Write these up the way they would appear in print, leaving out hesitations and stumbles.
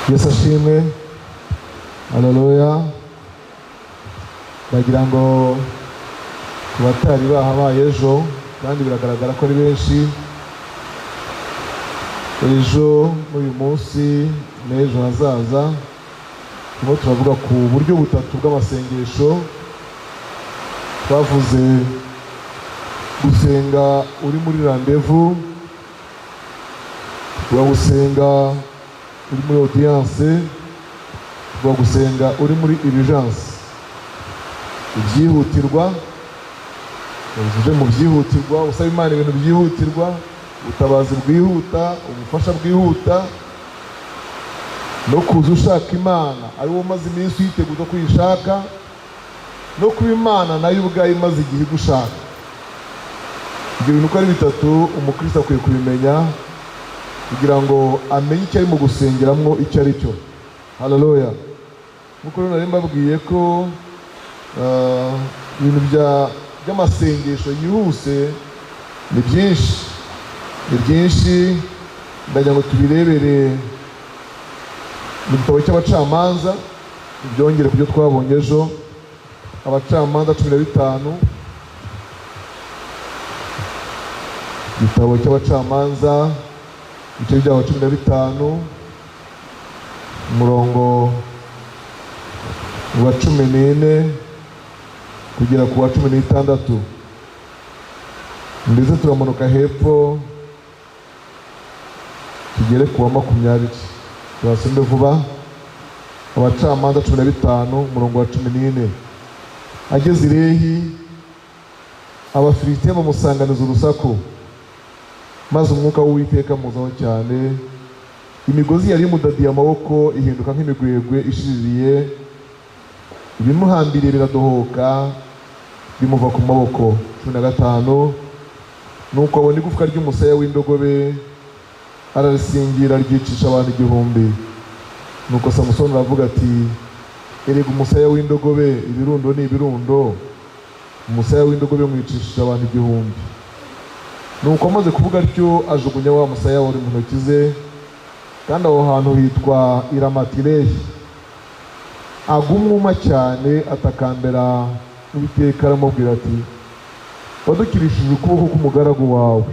Yesu ashimwe, haleluya. Ndagira ngo ku batari bahabaye ejo, kandi biragaragara ko ari benshi, ejo n'uyu munsi n'ejo hazaza turimo turavuga ku buryo butatu bw'amasengesho. Twavuze gusenga uri muri rendez-vous, tuvuga gusenga uri muri audience, tuvuga gusenga uri muri urgence, ibyihutirwa. Uje mu byihutirwa, usaba Imana ibintu byihutirwa, ubutabazi bwihuta, ubufasha bwihuta, no kuza ushaka Imana ari wo umaze iminsi uyiteguza ko uyishaka, no kuba Imana nayo ubwayo imaze igihe igushaka. Ibyo bintu uko ari bitatu, umukristo akwiye kubimenya kugira ngo amenye icyo arimo gusengeramo icyo ari cyo. Haleluya. Nk'uko rero nari mbabwiye ko ibintu by'amasengesho yihuse ni byinshi, ni byinshi. Ndagira ngo tubirebere mu gitabo cy'Abacamanza, byongere ku byo twabonye ejo. Abacamanza 15, igitabo cy'Abacamanza, ibice byaho 15, umurongo wa 14 kugera ku wa 16, ndetse turamanuka hepfo tugere ku wa 20. Tuhasome vuba. Abacamanza 15, umurongo wa 14. Ageze i Lehi, Abafilisitiya bamusanganiza urusaku, maze umwuka w'Uwiteka amuzaho cyane. Imigozi yari imudadiye amaboko ihinduka nk'imigwegwe ishiririye, ibimuhambiriye biradohoka bimuva ku maboko. 15. Nuko abona igufwa ry'umusaya w'indogobe, ararisingira, ryicisha abantu 1000. Nuko Samusoni aravuga ati: "Erega umusaya w'indogobe, ibirundo ni ibirundo, umusaya w'indogobe mwicishije abantu 1000." Nuko amaze kuvuga atyo, ajugunya wa musaya wari mu ntoki ze, kandi aho hantu hitwa i Ramatilehi. Agwa umwuma cyane, atakambira Uwiteka, aramubwira ati: "Wadukirishije ukuboko k'umugaragu wawe,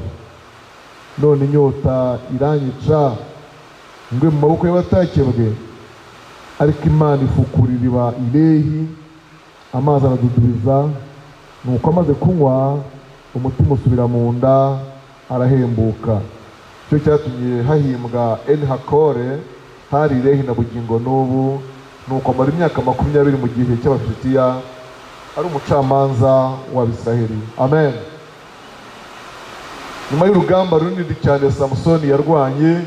none inyota iranyica, ngwe mu maboko y'abatakebwe." Ariko Imana ifukura iriba i Lehi, amazi aradudubiza. Nuko amaze kunywa, umutima usubira mu nda, arahembuka. Cyo cyatumye hahimbwa Eni Hakore, hari Lehi na bugingo n'ubu. Nuko amara imyaka 20 mu gihe cy'Abafilisitiya ari umucamanza w'Abisiraheli. Amen. Nyuma y'urugamba runini cyane Samusoni yarwanye,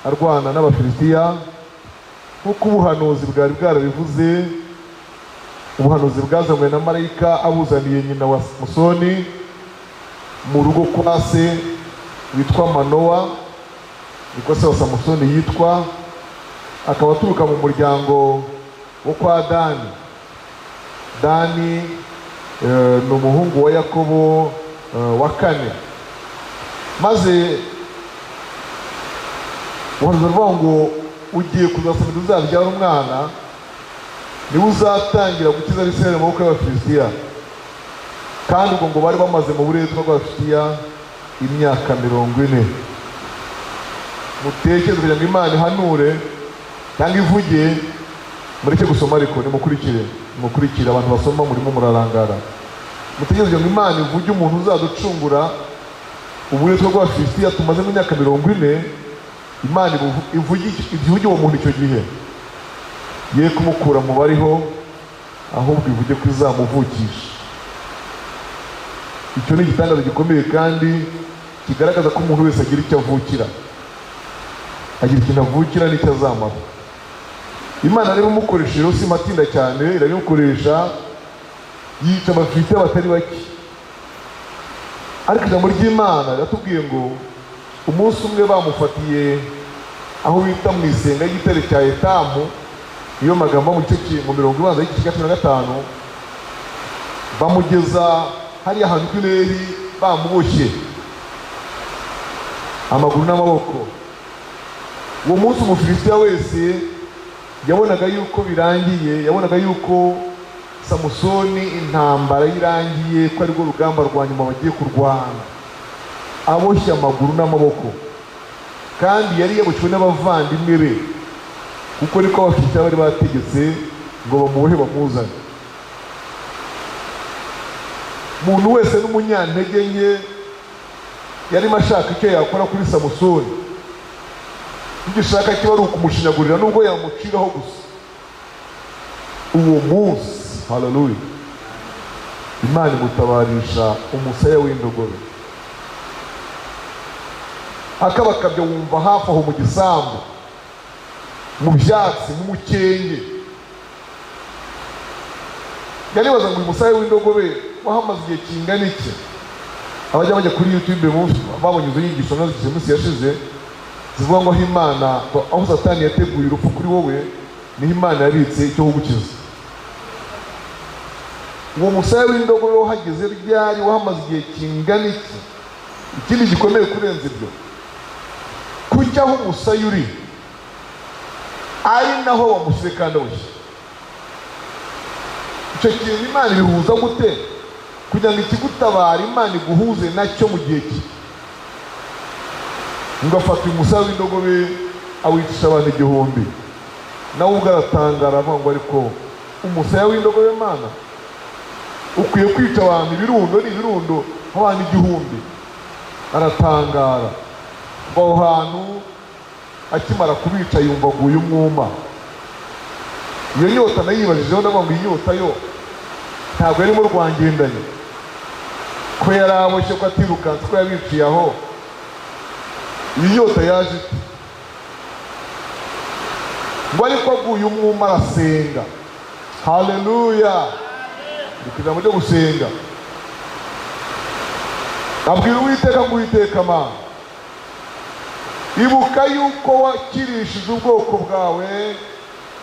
arwana n'Abafilisitiya nk'uko ubuhanuzi bwari bwarabivuze, ubuhanuzi bwazanywe na marayika abuzaniye nyina wa Samusoni mu rugo kwa se witwa Manowa, niko se wa Samusoni yitwa, akaba aturuka mu muryango wo kwa Dani. Dani ni umuhungu wa Yakobo wa kane. Maze ubuhanuzi buravuga ngo ugiye kuzasama, uzabyara umwana, niwe uzatangira gukiza Abisirayeli mu maboko y'Abafilisitiya. Kandi ubwo ngo bari bamaze mu buretwa bw'Abafilisitiya imyaka 40. Mutekereze, kugira ngo Imana ihanure cyangwa ivuge. Mureke gusoma, ariko nimukurikire, nimukurikire. Abantu basoma murimo murarangara. Mutekereze, kugira ngo Imana ivuge umuntu uzaducungura uburetwa bw'Abafilisitiya tumazemo imyaka 40, Imana ivuge uwo muntu icyo gihe, ye kumukura mu bariho, ahubwo ivuge ko izamuvukisha. Icyo ni igitangaza gikomeye kandi kigaragaza ko umuntu wese agira icyo avukira, agira ikintu avukira n'icyo azamara. Imana rero imukoresha, rero si matinda cyane, irabimukoresha, yica Abafilisitiya batari bake. Ariko ijambo ry'Imana riratubwiye ngo umunsi umwe bamufatiye aho bita mu isenga y'igitare cya Etamu, niyo magambo mu gice mu mirongo ibanza y'igice cya 15, bamugeza hariya hantu kuri Lehi, bamuboshye amaguru n'amaboko. Uwo munsi Umufilisitiya wese yabonaga yuko birangiye, yabonaga yuko Samusoni intambara irangiye, ko arirwo rugamba rwa nyuma bagiye kurwana, aboshye amaguru n'amaboko, kandi yari yaboshywe n'abavandimwe be, kuko niko Abafilisitiya bari bategetse ngo bamubohe bamuzane. Umuntu wese n'umunyantege nke yarimo ashaka icyo yakora kuri Samusoni, igishaka kiba ari ukumushinyagurira nubwo yamuciraho gusa. Uwo munsi, haleluya, Imana imutabarisha umusaya w'indogobe. Akabakabya wumva hafi aho mu gisambu, mu byatsi, mu mukenke. Yaribaza ngo uyu musaya w'indogobe wahamaze igihe kingana iki? Abajya bajya kuri YouTube babonye izo nyigisho nazo iminsi yashize zivuga ngo aho Imana, aho Satani yateguye urupfu kuri wowe, niho Imana yabitse icyo kugukiza. Uwo musaya w'indogobe wahageze ryari? Wahamaze igihe kingana iki? Ikindi gikomeye kurenza ibyo, kujya aho umusaya uri ari naho wamushyize kandi awushye, icyo kintu Imana ibihuza gute kugira ngo ikigutabara Imana iguhuze nacyo mu gihe cye? Ngo afata uyu musaya w'indogobe awicisha abantu 1000. Nawe ubwo aratangara, avuga ngo ariko umusaya w'indogobe, Mana, ukwiye kwica abantu ibirundo n'ibirundo, abantu 1000? Aratangara. Kuva aho hantu akimara kubica, yumva aguye umwuma. Iyo nyota nayibajijeho, ndavuga ngo iyi nyota yo ntabwo yarimo rwangendanye, ko yari aboshye, ko atirukanse, ko yabiciye aho, iyi nyota yaje ite? Ngo ariko aguye umwuma arasenga. Haleluya! Ni ku ijambo ryo gusenga. Abwira Uwiteka ngo: "Uwiteka Mana, ibuka yuko wakirishije ubwoko bwawe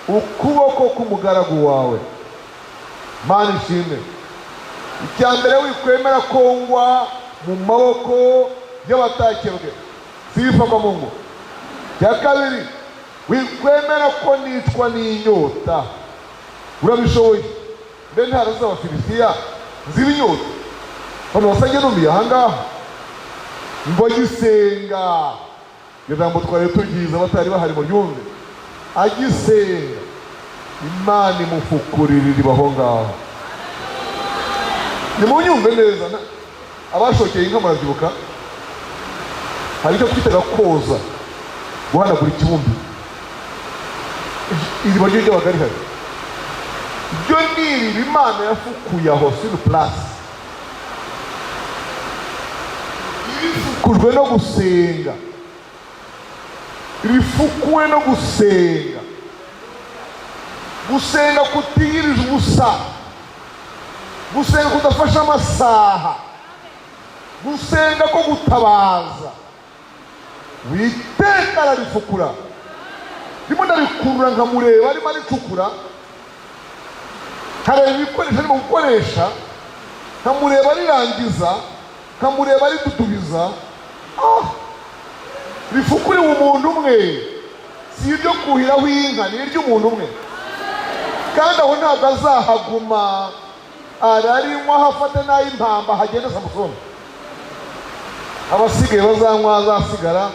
ukuboko k'umugaragu wawe." Mana ishimwe. Icya mbere, wikwemera ko ngwa mu maboko y'abatakebwe, sifa kwa Mungu. Icya kabiri, wikwemera ko nicwa n'inyota. Urabishoboye. Mbe ntara z'Abafilisitiya nzira inyota, bano basange numiye ahangaha? Ngo agisenga, iryo jambo twari turyiza, batari bahari mu ryumve, agisenga Imana imufukurira iriba aho ngaho. Nimunyumve neza, abashokeye inka murabyibuka, hari icyo twitaga koza, guhanagura ikibumbi. Iriba ryo ryabaga rihari, ryo ni iriba Imana yafukuye aho sur place, rifukujwe no gusenga, rifukuwe no gusenga, gusenga kutiyirije ubusa, gusenga kudafashe amasaha, gusenga ko gutabaza. Witeka ararifukura. Ndimo ndarikurura nkamureba arimo aricukura, nkareba ibikoresho arimo gukoresha, nkamureba arirangiza, nkamureba aridudubiza. Ah! Rifukuriwe umuntu umwe, si iryo kuhiraho inka, ni iry'umuntu umwe, kandi aho ntabwo azahaguma. Ararinywa, afate n'ay'impamba hagenda Samusoni. Abasigaye bazanywa, azasigara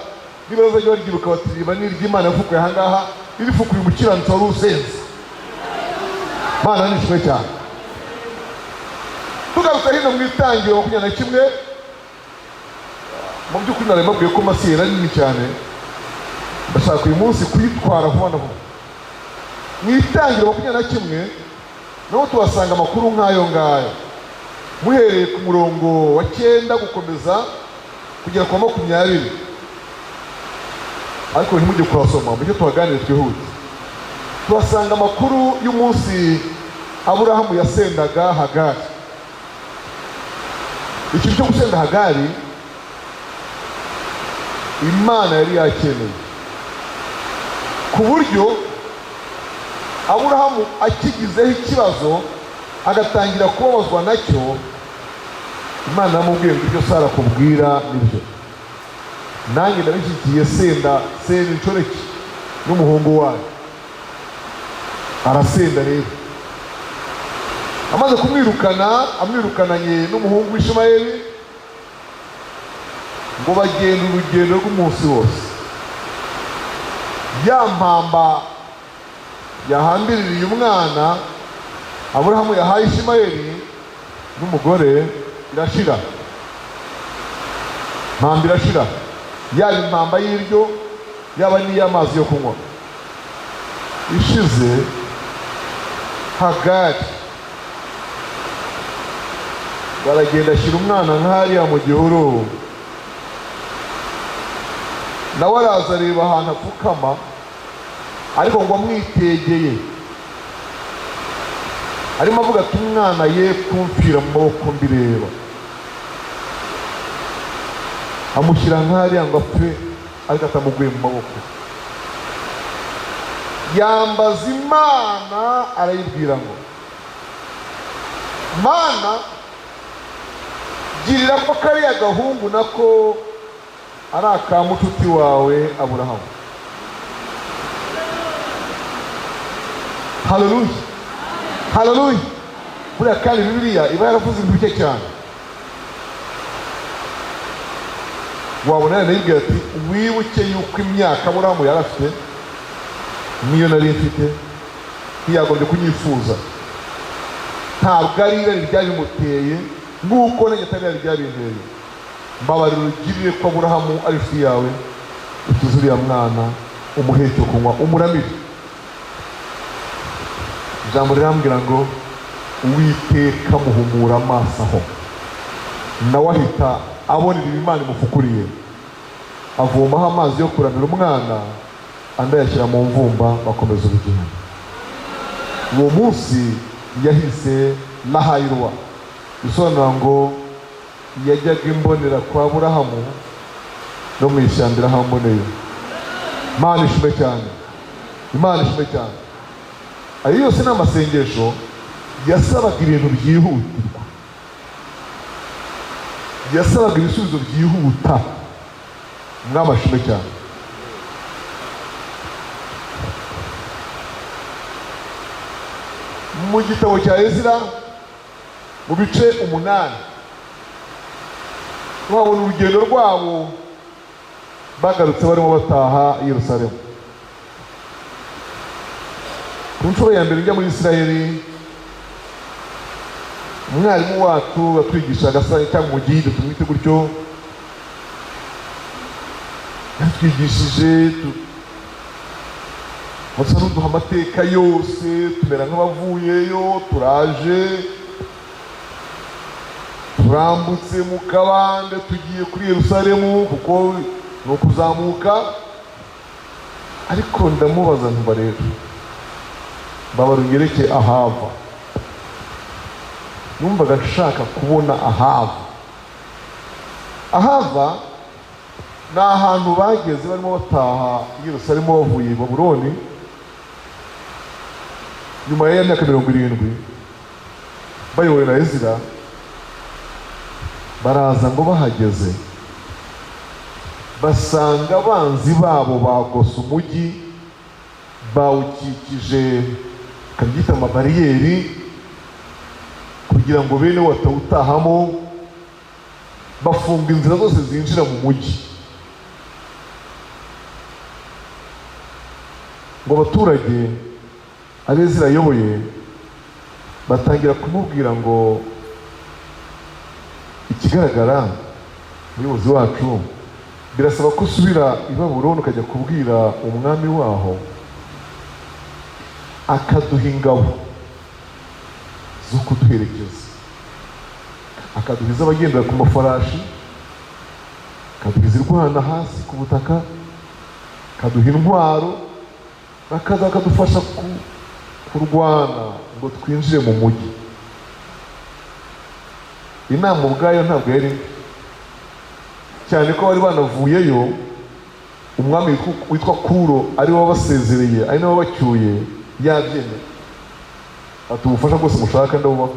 niba bazajya baryibuka bati: "Riba ni iry'Imana yafukuye ahangaha, ririfukuye umukiranutsi wari usenze." Mana nishimwe cyane. Tugarutse hino mu Itangiriro 21, mu by'ukuri nari mbabwiye ko matière ari nini cyane, ndashaka uyu munsi kuyitwara vuba na vuba. Mu Itangiriro 21 naho tuhasanga amakuru nk'ayo ngayo, muhereye ku murongo wa 9 gukomeza kugera ku wa 20, ariko ntimujye kuhasoma, mujye tuhaganire twihute. Tuhasanga amakuru y'umunsi Aburahamu yasendaga Hagari. Ikintu cyo gusenda Hagari Imana yari yakeneye, ku buryo Aburahamu akigizeho ikibazo agatangira kubabazwa nacyo, Imana yamubwiye ngo: "Ibyo Sara akubwira nibyo, nanjye ndabishyigikiye, senda, senda inshoreke." N'umuhungu wayo arasenda. Rero amaze kumwirukana, amwirukananye n'umuhungu w'Ishimayeli, ngo bagenda urugendo rw'umunsi wose. Ya mpamba yahambiririye umwana Aburahamu yahaye Ishimayeli n'umugore irashira. Mpamba irashira, yaba impamba y'iryo, yaba n'iy'amazi yo kunywa. Ishize, Hagari baragenda, ashyira umwana nk'hariya mu gihuru. Nawe araza, areba ahantu apfukama, ariko ngo amwitegeye, arimo avuga ati: "Umwana ye kumfira mu maboko mbireba." Amushyira nk'hariya ngo apfe, ariko atamuguye mu maboko. Yambaza Imana, arayibwira ngo: "Mana, girira ko kariya gahungu nako ari aka mucuti wawe Aburahamu." Haleluya, haleluya! Buriya kandi Bibiliya iba yaravuze ibintu bike cyane. Wabona yanayibwira ati: "Wibuke yuko imyaka Aburahamu yari afite niyo nari mfite, ntiyagombye kunyifuza. Ntabwo ari irari ryabimuteye nk'uko nanjye atari irari ryabinteye. Mbabarira, ugirire ko Aburahamu ari inshuti yawe, utuze uriya mwana, umuhe icyo kunywa, umuramire." Ijambo rirambwira ngo Uwiteka muhumura amaso aho, nawe ahita abona ibintu Imana imufukuriye, avomaho amazi yo kuramira umwana, andi ayashyira mu mvumba, bakomeza urugendo. Uwo munsi yahise Lahayirwa, bisobanura ngo yajyaga imbonera kwa Aburahamu, no mu ishyamba irahamboneye. Imana ishimwe cyane, Imana ishimwe cyane. Ayo yose ni amasengesho yasabaga ibintu byihutirwa, yasabaga ibisubizo byihuta. Umwami ashimwe cyane. Mu gitabo cya Ezira, mu bice 8, babona urugendo rwabo bagarutse barimo bataha i Yerusalemu. Ku nshuro ya mbere njya muri Isirayeli, umwarimu wacu watwigishaga cyangwa umugide tumwite gutyo, yatwigishije basa n'uduha amateka yose, tumera nk'abavuyeyo. Turaje, turambutse mu kabande, tugiye kuri Yerusalemu, kuko ni ukuzamuka. Ariko ndamubaza ntuba rero mbabara unyereke ahava. Numvaga nshaka kubona ahava. Ahava ni ahantu bageze barimo bataha i Yerusalemu bavuye i Babuloni nyuma y'imyaka 70, bayobowe na Ezira. Baraza, ngo bahageze basanga abanzi babo bagose umujyi, bawukikije, bakabyita amabariyeri, kugira ngo bene batawutahamo. Bafunga inzira zose zinjira mu mujyi, ngo abaturage Abezira ayoboye batangira kumubwira ngo: "Ikigaragara, umuyobozi wacu, birasaba ko usubira i Babuloni ukajya kubwira umwami waho akaduha ingabo zo kuduherekeza, akaduha iz'abagendera ku mafarashi, akaduha izirwana hasi ku butaka, akaduha intwaro, bakaza bakadufasha kurwana ngo twinjire mu mujyi." Inama ubwayo ntabwo yari mbi cyane, ko bari banavuyeyo, umwami witwa Kuro ari we wabasezereye, ari nawe wabacyuye, yabyemeye, ati: "Ubufasha bwose mushaka ndabubaha."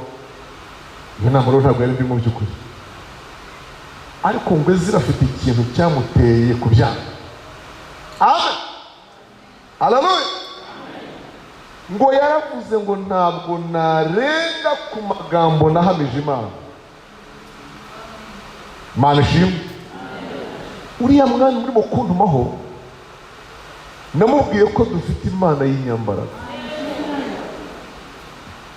Iyo nama rero ntabwo yari mbi mu by'ukuri, ariko ngo Ezira afite ikintu cyamuteye kubyanga. Amen. Haleluya! Ngo yaravuze ngo ntabwo narenga ku magambo nahamije Imana. Imana ishimwe. Uriya mwanya urimo kuntumaho, namubwiye ko dufite Imana y'inyambaraga,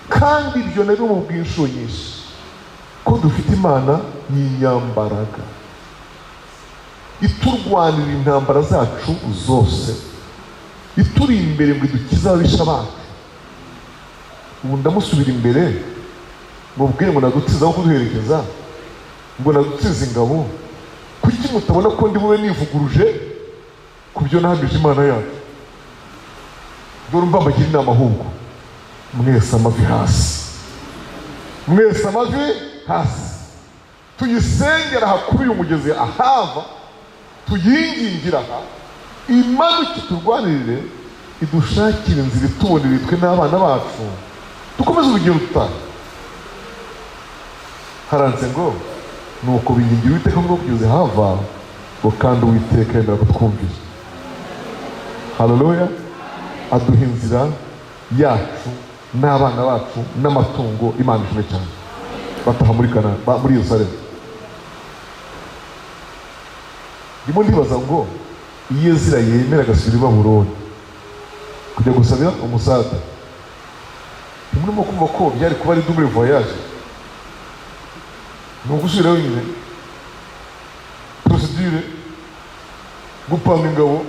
kandi ibyo nabimubwiye inshuro nyinshi, ko dufite Imana y'inyambaraga iturwanira intambara zacu zose, ituri imbere ngo idukize ababisha bacu. Ubu ndamusubira imbere mubwire ngo nadutsize aho kuduherekeza, ngo nadutsize ingabo? Kuki mutabona ko ndi bube nivuguruje ku byo nahamije Imana yacu? Dore umva, mbagira inama ahubwo: mwese amavi hasi, mwese amavi hasi, tuyisengera aha kuri uyu mugezi Ahava, tuyingingira aha, imanuke turwanirire, idushakire inzira itubonera twe n'abana bacu, dukomeze urugendo tutaha. Haranditse ngo nuko bingingira Uwiteka ngo kugeza hava ngo, kandi Uwiteka yemera kutwumvira. Haleluya! Aduha inzira yacu n'abana bacu n'amatungo. Imana ishimwe cyane. Bataha muri Kana, muri Yerusalemu. Ndimo ndibaza ngo iyo Ezira yemera agasubira i Babuloni kujya gusabira umusada, ntimurimo kumva ko byari kuba ari double voyage? Ni ugusubirayo nyine, procédure, gupanga ingabo,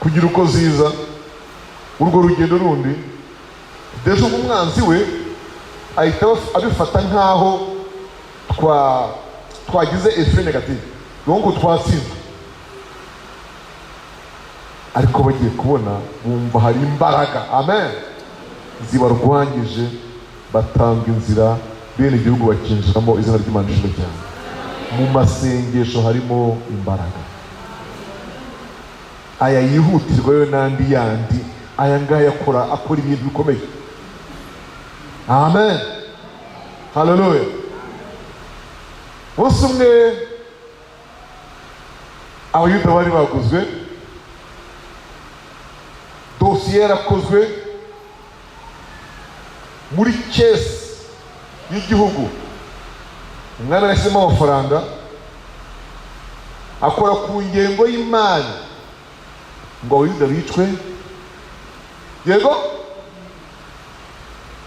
kugira uko ziza, urwo rugendo rundi. Déjà umwanzi we ahita abifata nk'aho twagize effet négatif, ngo twatsinzwe. Ariko bagiye kubona bumva hari imbaraga, amen, zibarwanyije, batanga inzira, bene igihugu bakinjiramo. Izina ry'Imana ishimwe cyane. Mu masengesho harimo imbaraga. Aya yihutirwa yo n'andi yandi, aya ngaya akora ibintu bikomeye. Amen, haleluya. Umunsi umwe Abayuda bari baguzwe, dosiye yarakozwe muri caisse y'igihugu, umwami yashyizemo amafaranga, akora ku ngengo y'imari ngo Abayuda bicwe. Yego,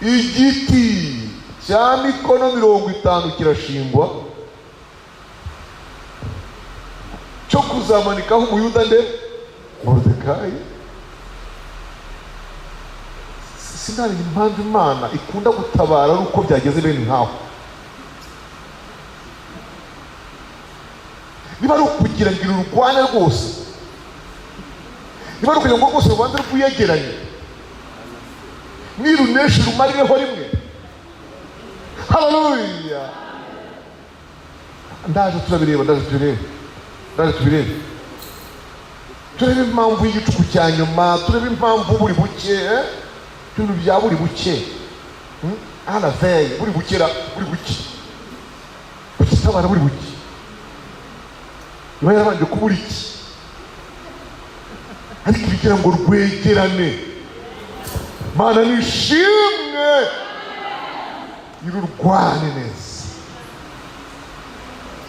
igiti cya mikono 50 kirashingwa cyo kuzamanikaho Umuyuda nde? Moridekayi. Sinamenya impamvu Imana ikunda gutabara ari uko byageze bene nkaho. Niba ari ukugira ngo irurwane rwose, niba ari ukugira ngo rwose rubanze rwiyegeranye, nirunesha rumarireho rimwe. Haleluya! Ndaje turabireba, ndaje tubirebe, ndaje tubirebe, turebe impamvu y'igicuku cya nyuma, turebe impamvu buri buke, eh? Ibintu bya buri buke, À la veille, buri bukera, buri buke bukitabara, buri buke iba yarabanje kubura iki, ariko ibigira ngo rwegerane. Mana nishimwe, irurwane neza.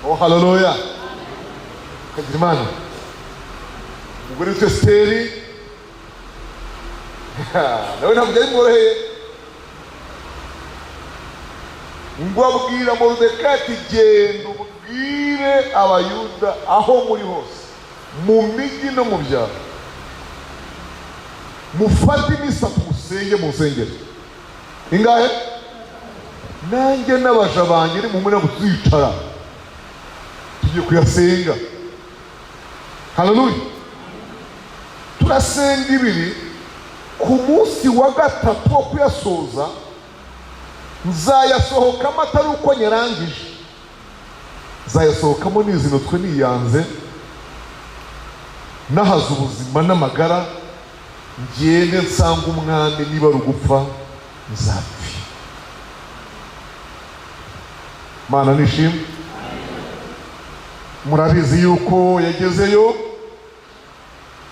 Oh, haleluya! Kagira Imana. Umugore witwa Esiteri nawe ntabwo byari bimworoheye. Ngo abwira Moridekayi ati: "Genda ubwire Abayuda aho muri hose, mu mijyi no mu byaro, mufate iminsi 3 musenge mu nsengero." Ingahe? "Nanjye n'abaja banjye ni mu ntabwo tuzicara, tugiye kuyasenga." Haleluya! Turasenga 2, ku munsi wa gatatu wo kuyasoza nzayasohokamo atari uko nyarangije, nzayasohokamo nizinutswe, niyanze, nahaze ubuzima n'amagara, ngende nsanga umwami, niba ari ugupfa nzapfe. Mana nishimwe. Murabizi yuko yagezeyo.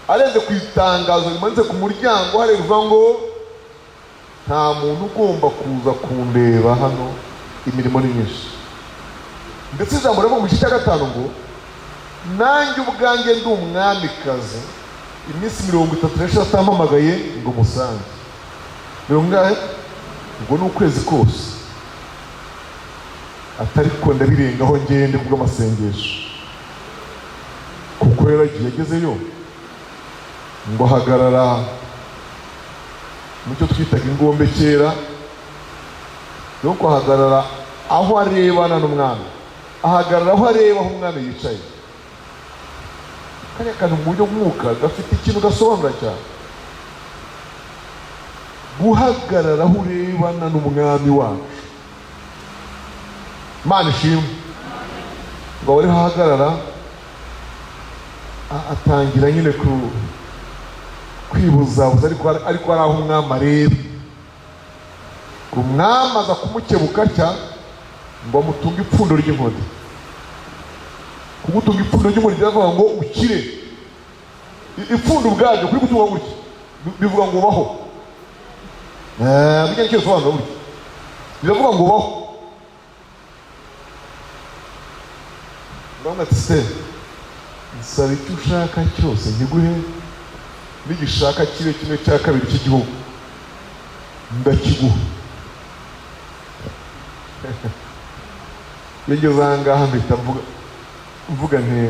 Arenze ku itangazo rimanitse ku muryango hariya rivuga ngo nta muntu ugomba kuza kundeba hano, imirimo ni myinshi. Ndetse ijambo rivuga mu gice cya 5 ngo nanjye ubwanjye ndi umwamikazi, iminsi 33 atampamagaye ngo musange. Mirongo ingahe? Ubwo ni ukwezi kose. Atari ko ndabirengaho, ngende kubw'amasengesho. Kuko yaragiye, agezeyo ngo ahagarara mu cyo twitaga ingombe kera, nuko ahagarara aho arebana n'umwami, ahagarara aho areba aho umwami yicaye. Kariya kantu mu buryo bw'umwuka gafite ikintu gasobanura cyane, guhagarara aho urebana n'umwami wacu. Imana ishimwe. Ngo abe ariho ahagarara, atangira nyine ku kwibuzabuza, ariko ari aho umwami areba. Ngo umwami aza kumukebuka atya ngo amutunge ipfundo ry'inkoni. Kugutunga ipfundo ry'inkoni biravuga ngo ukire. Ipfundo ubwaryo kuri gutunga gutya bivuga ngo ubaho. Burya nicyo bisobanura, burya biravuga ngo ubaho. Ndavuga ati: "Se nsaba icyo ushaka cyose nkiguhe, nigishaka kibe 2/3 cy'igihugu ndakiguha." Iyo ngeze aha ngaha mpita mvuga nti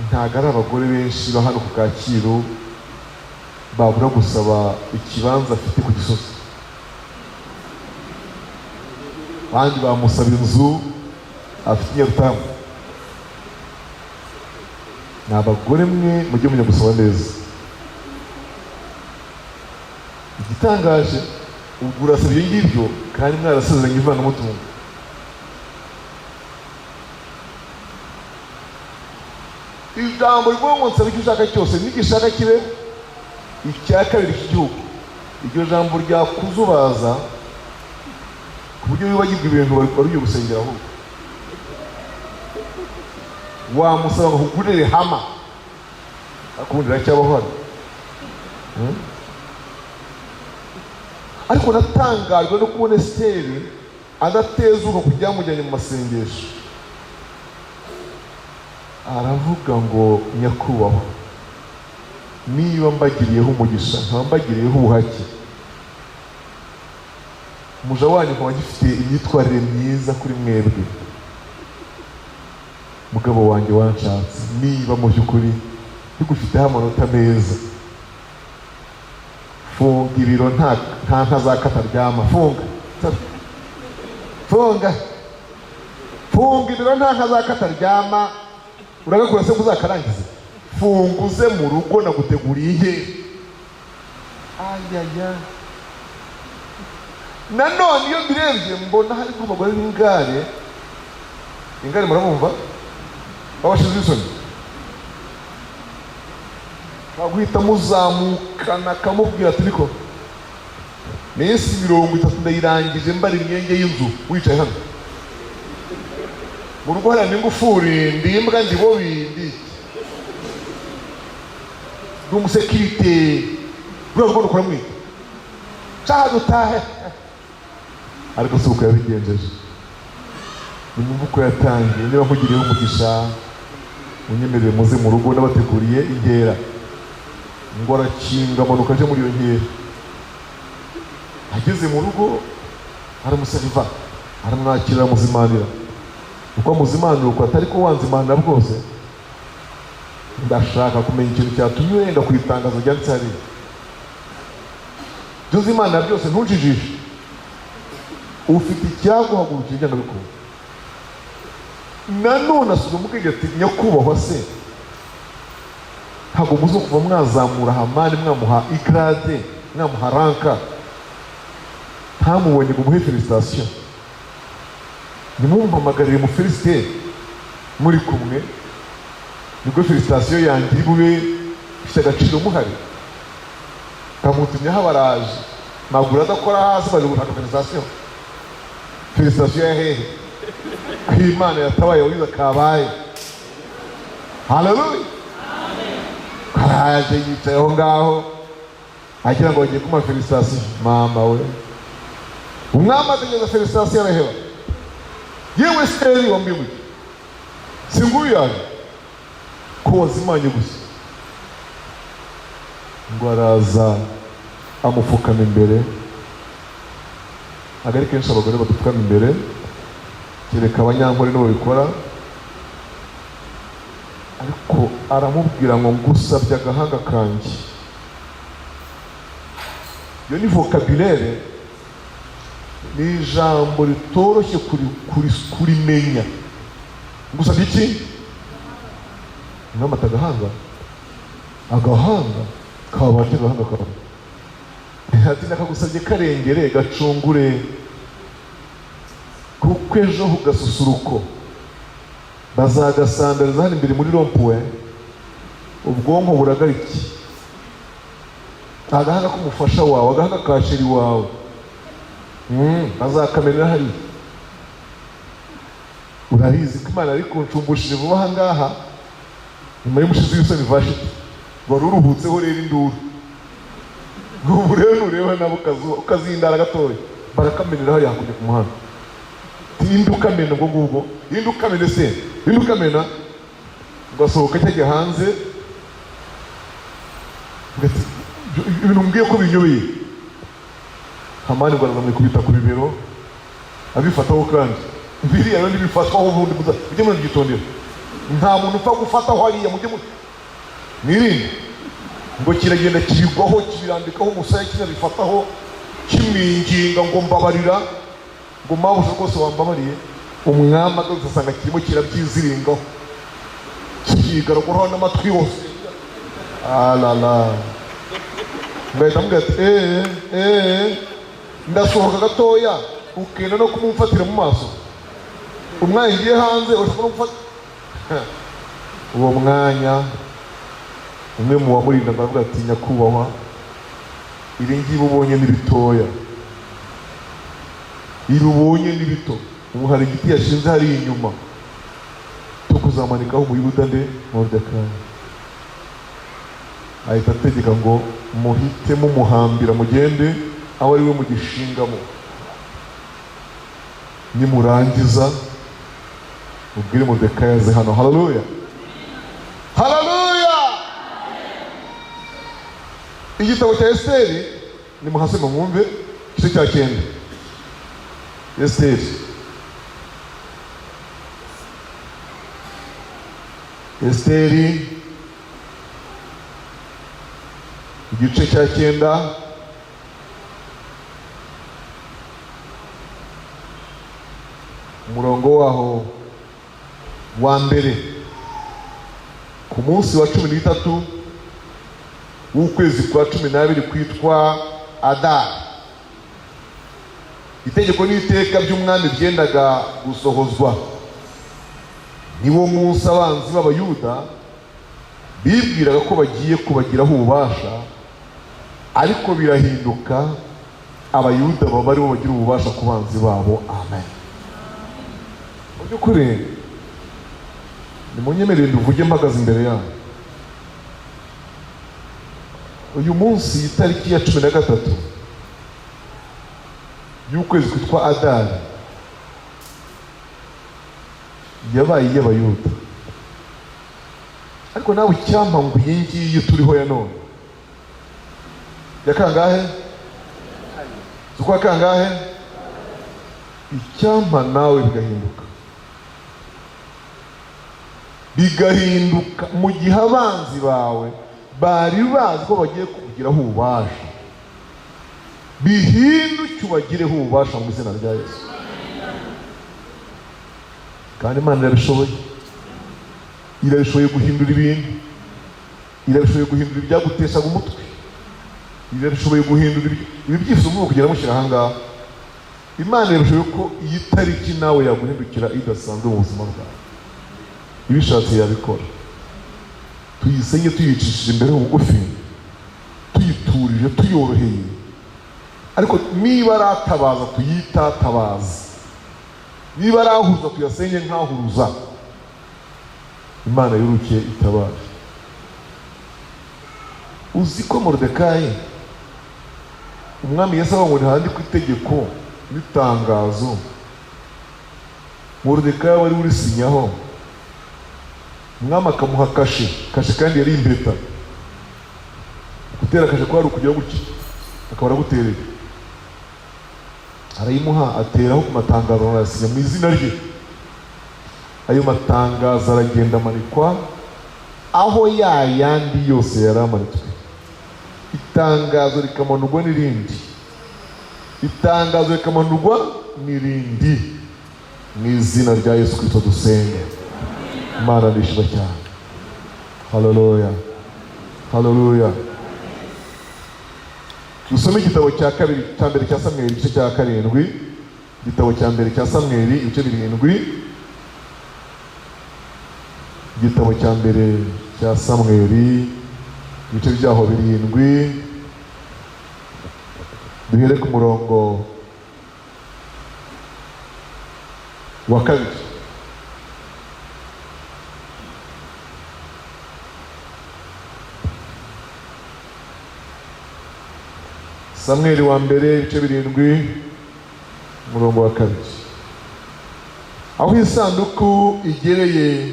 ntabwo ari abagore benshi ba hano ku Kacyiru babura gusaba ikibanza afite ku Gisozi. Abandi bamusaba inzu afite i Nyarutarama. Ni abagore mwe mujye mujya gusaba neza. Igitangaje, ubwo urasaba ibyo ngibyo kandi mwarasezeranye ivangamutungo. Ijambo rivuga ngo nsaba icyo ushaka cyose nigishaka kibe 2/3 cy'igihugu, iryo jambo ryakuzubaza ku buryo wibagirwa ibintu wari ugiye gusengera. Ahubwo wamusaba ngo akugurire Hummer, ariko ubundi iracyabaho hano? Ariko natangajwe no kubona Esiteri adatezuka ku byamujyanye mu masengesho. Aravuga ngo nyakubahwa, niba mbagiriyeho umugisha, nkaba mbagiriyeho ubuhake, umuja wanyu nkaba agifite imyitwarire myiza kuri mwebwe, mugabo wanjye wanshatse, niba mu by'ukuri bigufiteho amanota meza, funga ibiro, nta ntazakataryama, funga, funga, funga ibiro, nta ntazakataryama. Uragakura se ngo uzakarangize? Funga uze mu rugo, naguteguriye inkera. Ayaya, nanone iyo mbirebye mbona hari abagore b'ingare. Ingare murabumva, babashize isoni, guhita muzamukana akamubwira ati niko minsi 30 ndayirangije mbara imyenge y'inzu, wicaye hano mu rugo hariya n'ingufuri, ndi imbwa, ndi bobi, ndi ndi umusekirite, ruriya rugo rukora mwita caha dutahe. Ariko si uko yabigenjeje. Nimwumve uko yatangiye: "Niba nkugiriyeho umugisha, munyemerere muze mu rugo, nabateguriye inkera." Ngo arakinga, amanuka aje muri iyo nkera. Ageze mu rugo aramuseriva, aramwakira, aramuzimanira. Uko amuzimanira, uko atari ko wanzimanira bwose, ndashaka kumenya ikintu cyatumye urenga ku itangazo ryanditse hariya. Ibyo uzimanira byose, ntujijishe, ufite icyaguhagurukira byanga bikunda. Nanone asubira mu bwenge ati nyakubahwa se, ntabwo muzi kuva mwazamura Hamani, mwamuha igrade, mwamuha rank, ntamubonye ngo muhe félicitation? Nimumumpamagarire mu félicite muri kumwe, nibwo félicitation yanjye iri bube ifite agaciro muhari. Kamutumyeho, abaraje, maguru adakora hasi, baje gushaka félicitation. Félicitation ya hehe ko Imana yatabaye wagize kabaye? Haleluya! Karaje yicaye aho ngaho agira ngo bagiye kumuha félicitations. Mama we, umwami ategereza félicitations araheba. "Yewe Esiteri, wambwiye ngo iki? Si nguyu yaje ko wazimanye gusa?" Ngo araza amupfukama imbere. Ntabwo ari kenshi abagore badupfukama imbere, kereka Abanyankore nibo babikora. Ariko aramubwira ngo: "Ngusabye agahanga kanjye." Iyo ni vocabulaire, ni ijambo ritoroshye kurimenya. "Ngusabye iki?" Umwami ati: "Agahanga, agahanga kabanje, agahanga kawe." Ati: "Nakagusabye karengere, gacungure, kuko ejo ku gasusuruko bazagasandariza hano imbere muri rond-point." Ubwonko buragariki. Agahanga k'umufasha wawe, agahanga ka chéri wawe, bazakamenera hariya. Urabizi ko Imana yari kuncumbushije vuba aha ngaha nyuma y'umushizi w'isoni Vashiti wari uruhutseho. Rero induru ubu rero nureba nabo ukazindara gatoya, barakamenera hariya hakurya ku muhanda. Indi ukamena ubwo ngubwo, indi ukamena se, indi ukamena. Ugasohoka cyajya hanze ugati: "Ibintu mbwiye ko binyobeye." Hamani ngo arazamwikubita ku bibero, abifataho. Kandi biriya rero ntibifatwaho ubundi, mujye munabyitondera. Nta muntu upfa gufataho hariya, mujye mwirinde. Ngo kiragenda kibigwaho, kibirambikaho umusaya, kinabifataho, kimwinginga ngo: "Mbabarira," ngo: "Mabuja rwose wambabariye." Umwami agarutse asanga kirimo kirabyiziringaho, kiyigaraguraho n'amatwi yose. Alala, ngahita amubwira ati: "Eee, eee, ndasohoka gatoya, ukenda no kumumfatira mu maso. Umwanya ngiye hanze urashobora no gufata uwo mwanya." Umwe mu bamurinda aravuga ati: "Nyakubahwa, iri ngibi ubonye ni bitoya, ibi ubonye ni bito. Ubu hari igiti yashinze hariya inyuma cyo kuzamanikaho Umuyuda nde? Moridekayi." Ahita ategeka ngo: "Muhite mumuhambira, mugende aho ari we mugishingamo. Nimurangiza mubwire Moridekayi aze hano." Haleluya, haleluya! Igitabo cya Esiteri, nimuhasome mwumve igice cya 9. Esiteri, Esiteri igice cya 9, umurongo waho wa mbere. Ku munsi wa 13 w'ukwezi kwa 12 kwitwa Adari, itegeko n'iteka by'umwami byendaga gusohozwa. Niwo munsi abanzi b'Abayuda bibwiraga ko bagiye kubagiraho ububasha, ariko birahinduka, Abayuda baba aribo bagira ububasha ku banzi babo. Amen. Mu by'ukuri nimunyemerere nduvuge mpagaze imbere yanyu. Uyu munsi, itariki ya 13 y'ukwezi kwitwa Adari, yabaye iy'Abayuda. Ariko nawe icyampa ngo iyi ngiyi turiho ya none, ya kangahe, z'ukwa kangahe, icyampa nawe bigahinduka, bigahinduka mu gihe abanzi bawe bari bazi ko bagiye kukugiraho ububasha, bihinduke ubagireho ububasha mu izina rya Yesu. Kandi Imana irabishoboye, irabishoboye guhindura ibintu, irabishoboye guhindura ibyaguteshaga umutwe, irabishoboye guhindura ibi byifuzo murimo kugenda mushyira aha ngaha. Imana irabishoboye ko iyi tariki nawe yaguhindukira idasanzwe mu buzima bwawe. Ibishatse yabikora. Tuyisenge tuyicishije imbere bugufi, tuyiturije, tuyoroheye. Ariko niba aratabaza, tuyitatabaza; niba arahuza, tuyasenge nkahuruza. Imana yurukiye itabare. Uzi ko Moridekayi, umwami yasaba ngo ntihandikwe itegeko n'itangazo, Moridekayi wari urisinyaho, umwami akamuha kashe. Kashe kandi yari impeta. Gutera kashe kwari ukugira gutya, akaba aragutereye, arayimuha, ateraho ku matangazo, arayasinya mu izina rye. Ayo matangazo aragenda amanikwa aho ya yandi yose yari amanitswe. Itangazo rikamanurwa n'irindi, itangazo rikamanurwa n'irindi, mu izina rya Yesu Kristo dusenga. Imana nishima cyane. Haleluya, haleluya. Dusome igitabo cya kabiri, cya mbere cya Samweli, igice cya 7. Igitabo cya mbere cya Samweli, ibice 7. Igitabo cya mbere cya Samweli, ibice byaho 7, duhere ku murongo wa 2. Samweli wa mbere, ibice 7, umurongo wa 2. Aho isanduku igereye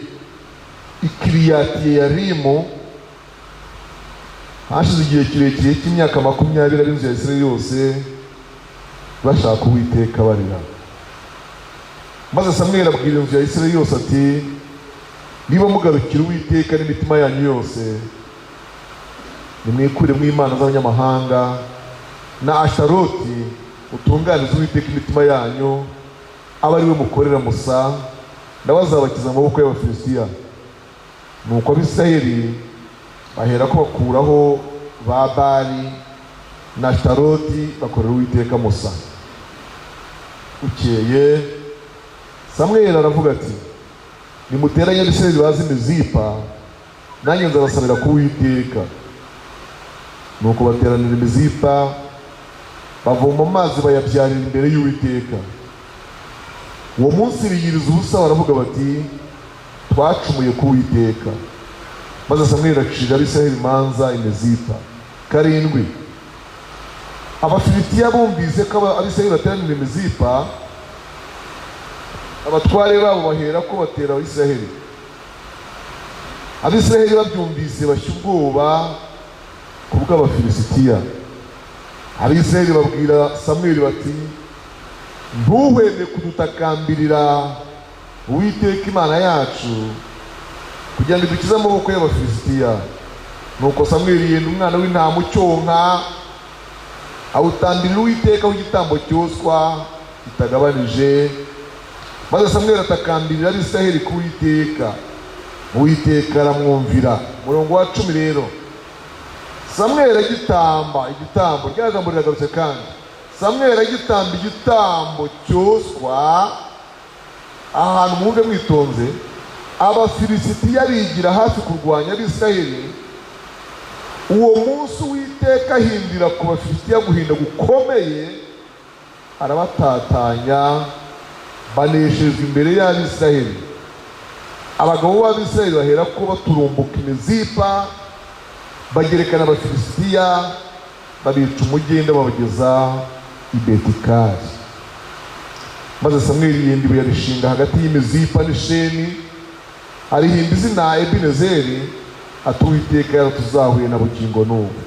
i Kiriyati-Yeyarimu, hashize igihe kirekire cy'imyaka 20 ab'inzu ya Isirayeli yose bashaka Uwiteka barira. Maze Samweli abwira inzu ya Isirayeli yose ati: niba mugarukira Uwiteka n'imitima yanyu yose, nimwikuremo imana z'abanyamahanga na Asharoti, mutunganize Uwiteka imitima yanyu, abe ari we mukorera Musa, nawe azabakiza amaboko y'Abafilisitiya. Nuko Abisirayeli bahera ko bakuraho ba Bali na Ashitaroti, bakorera Uwiteka Musa. Bukeye Samweli aravuga ati: nimuteranye Abisirayeli baze Mizipa, nanjye nzabasabira ku Uwiteka. Nuko bateranira Mizipa, bavoma amazi bayabyarira imbere y'Uwiteka. Uwo munsi biyiriza ubusa, baravuga bati: twacumuye ku Uwiteka. Maze Samweli acira Abisirayeli imanza i Mizipa. 7. Abafilisitiya bumvise ko Abisirayeli bateranira i Mizipa, abatware babo bahera ko batera Abisirayeli. Abisirayeli babyumvise bashya ubwoba ku bw'Abafilisitiya. Abisirayeli babwira Samweli bati: ntuhweme kudutakambirira Uwiteka Imana yacu, kugira ngo idukize amaboko y'Abafilisitiya. Nuko Samweli yenda umwana w'intama ucyonka, awutambirira Uwiteka w'igitambo cyoswa kitagabanije. Maze Samweli atakambirira Abisirayeli ku Uwiteka, Uwiteka aramwumvira. Umurongo wa 10 rero, Samweli agitamba igitambo, rya jambo riragarutse kandi. Samweli agitamba igitambo cyoswa, ahantu mwumve mwitonze, Abafilisitiya bigira hafi kurwanya Abisirayeli. Uwo munsi Uwiteka ahindira ku Bafilisitiya guhinda gukomeye, arabatatanya, baneshejwe imbere y'Abisirayeli. Abagabo b'Abisirayeli bahera ko baturumbuka Imizipa, bagerekana Abafilisitiya, babica umugenda, babageza i Betikari. Maze Samweli yenda ibuye arishinga hagati y'Imizipa n'Isheni, arihimba izina Ebinezeri, ati: Uwiteka yaratuzahuye na bugingo n'ubu.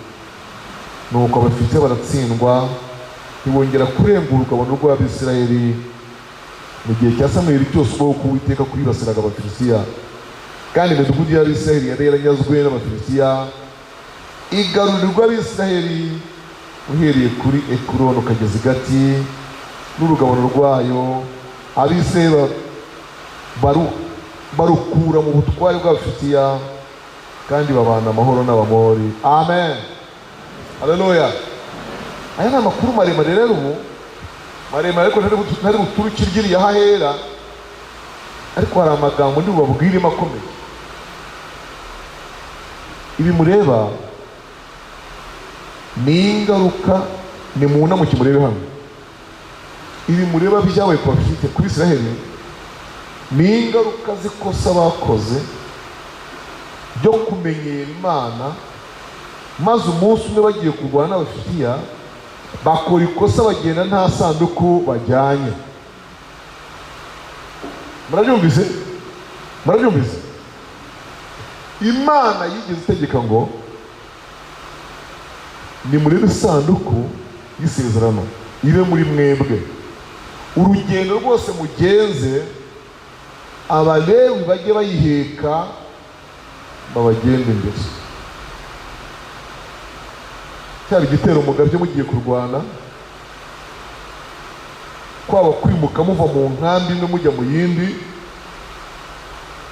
Nuko Abafilisitiya baratsindwa, ntibongera kurengura urugabano rw'Abisirayeli. Mu gihe cya Samweli cyose ukuboko k'Uwiteka kwibasiraga Abafilisitiya, kandi imidugudu y'Abisirayeli yari yaranyazwe n'Abafilisitiya igarurirwa Abisirayeli, uhereye kuri Ekuroni ukageza i Gati n'urugabano rwayo. Abisirayeli barukura mu butware bw'Abafilisitiya, kandi babana amahoro n'Abamori. Amen, haleluya. Aya ni amakuru maremare rero, ubu maremare, ariko ntari buturuke iryiriye ahahera, ariko hari amagambo ndi bubabwiremo akomeye. Ibi mureba ni ingaruka, ni mu namuke murebe hano. Ibi mureba byabaye ku bafite kuri Isiraheli ni ingaruka z'ikosa bakoze byo kumenyera Imana Maze umunsi umwe bagiye kurwana n'Abafilisitiya, bakora ikosa, bagenda nta sanduku bajyanye. Murabyumvise? Murabyumvise? Imana yigeze itegeka ngo nimurebe isanduku y'isezerano ibe muri mwebwe, urugendo rwose mugenze, Abalewi bajye bayiheka babagende imbere. Cyaba igitero mugabye mugiye kurwana, kwaba kwimuka muva mu nkambi imwe mujya mu yindi,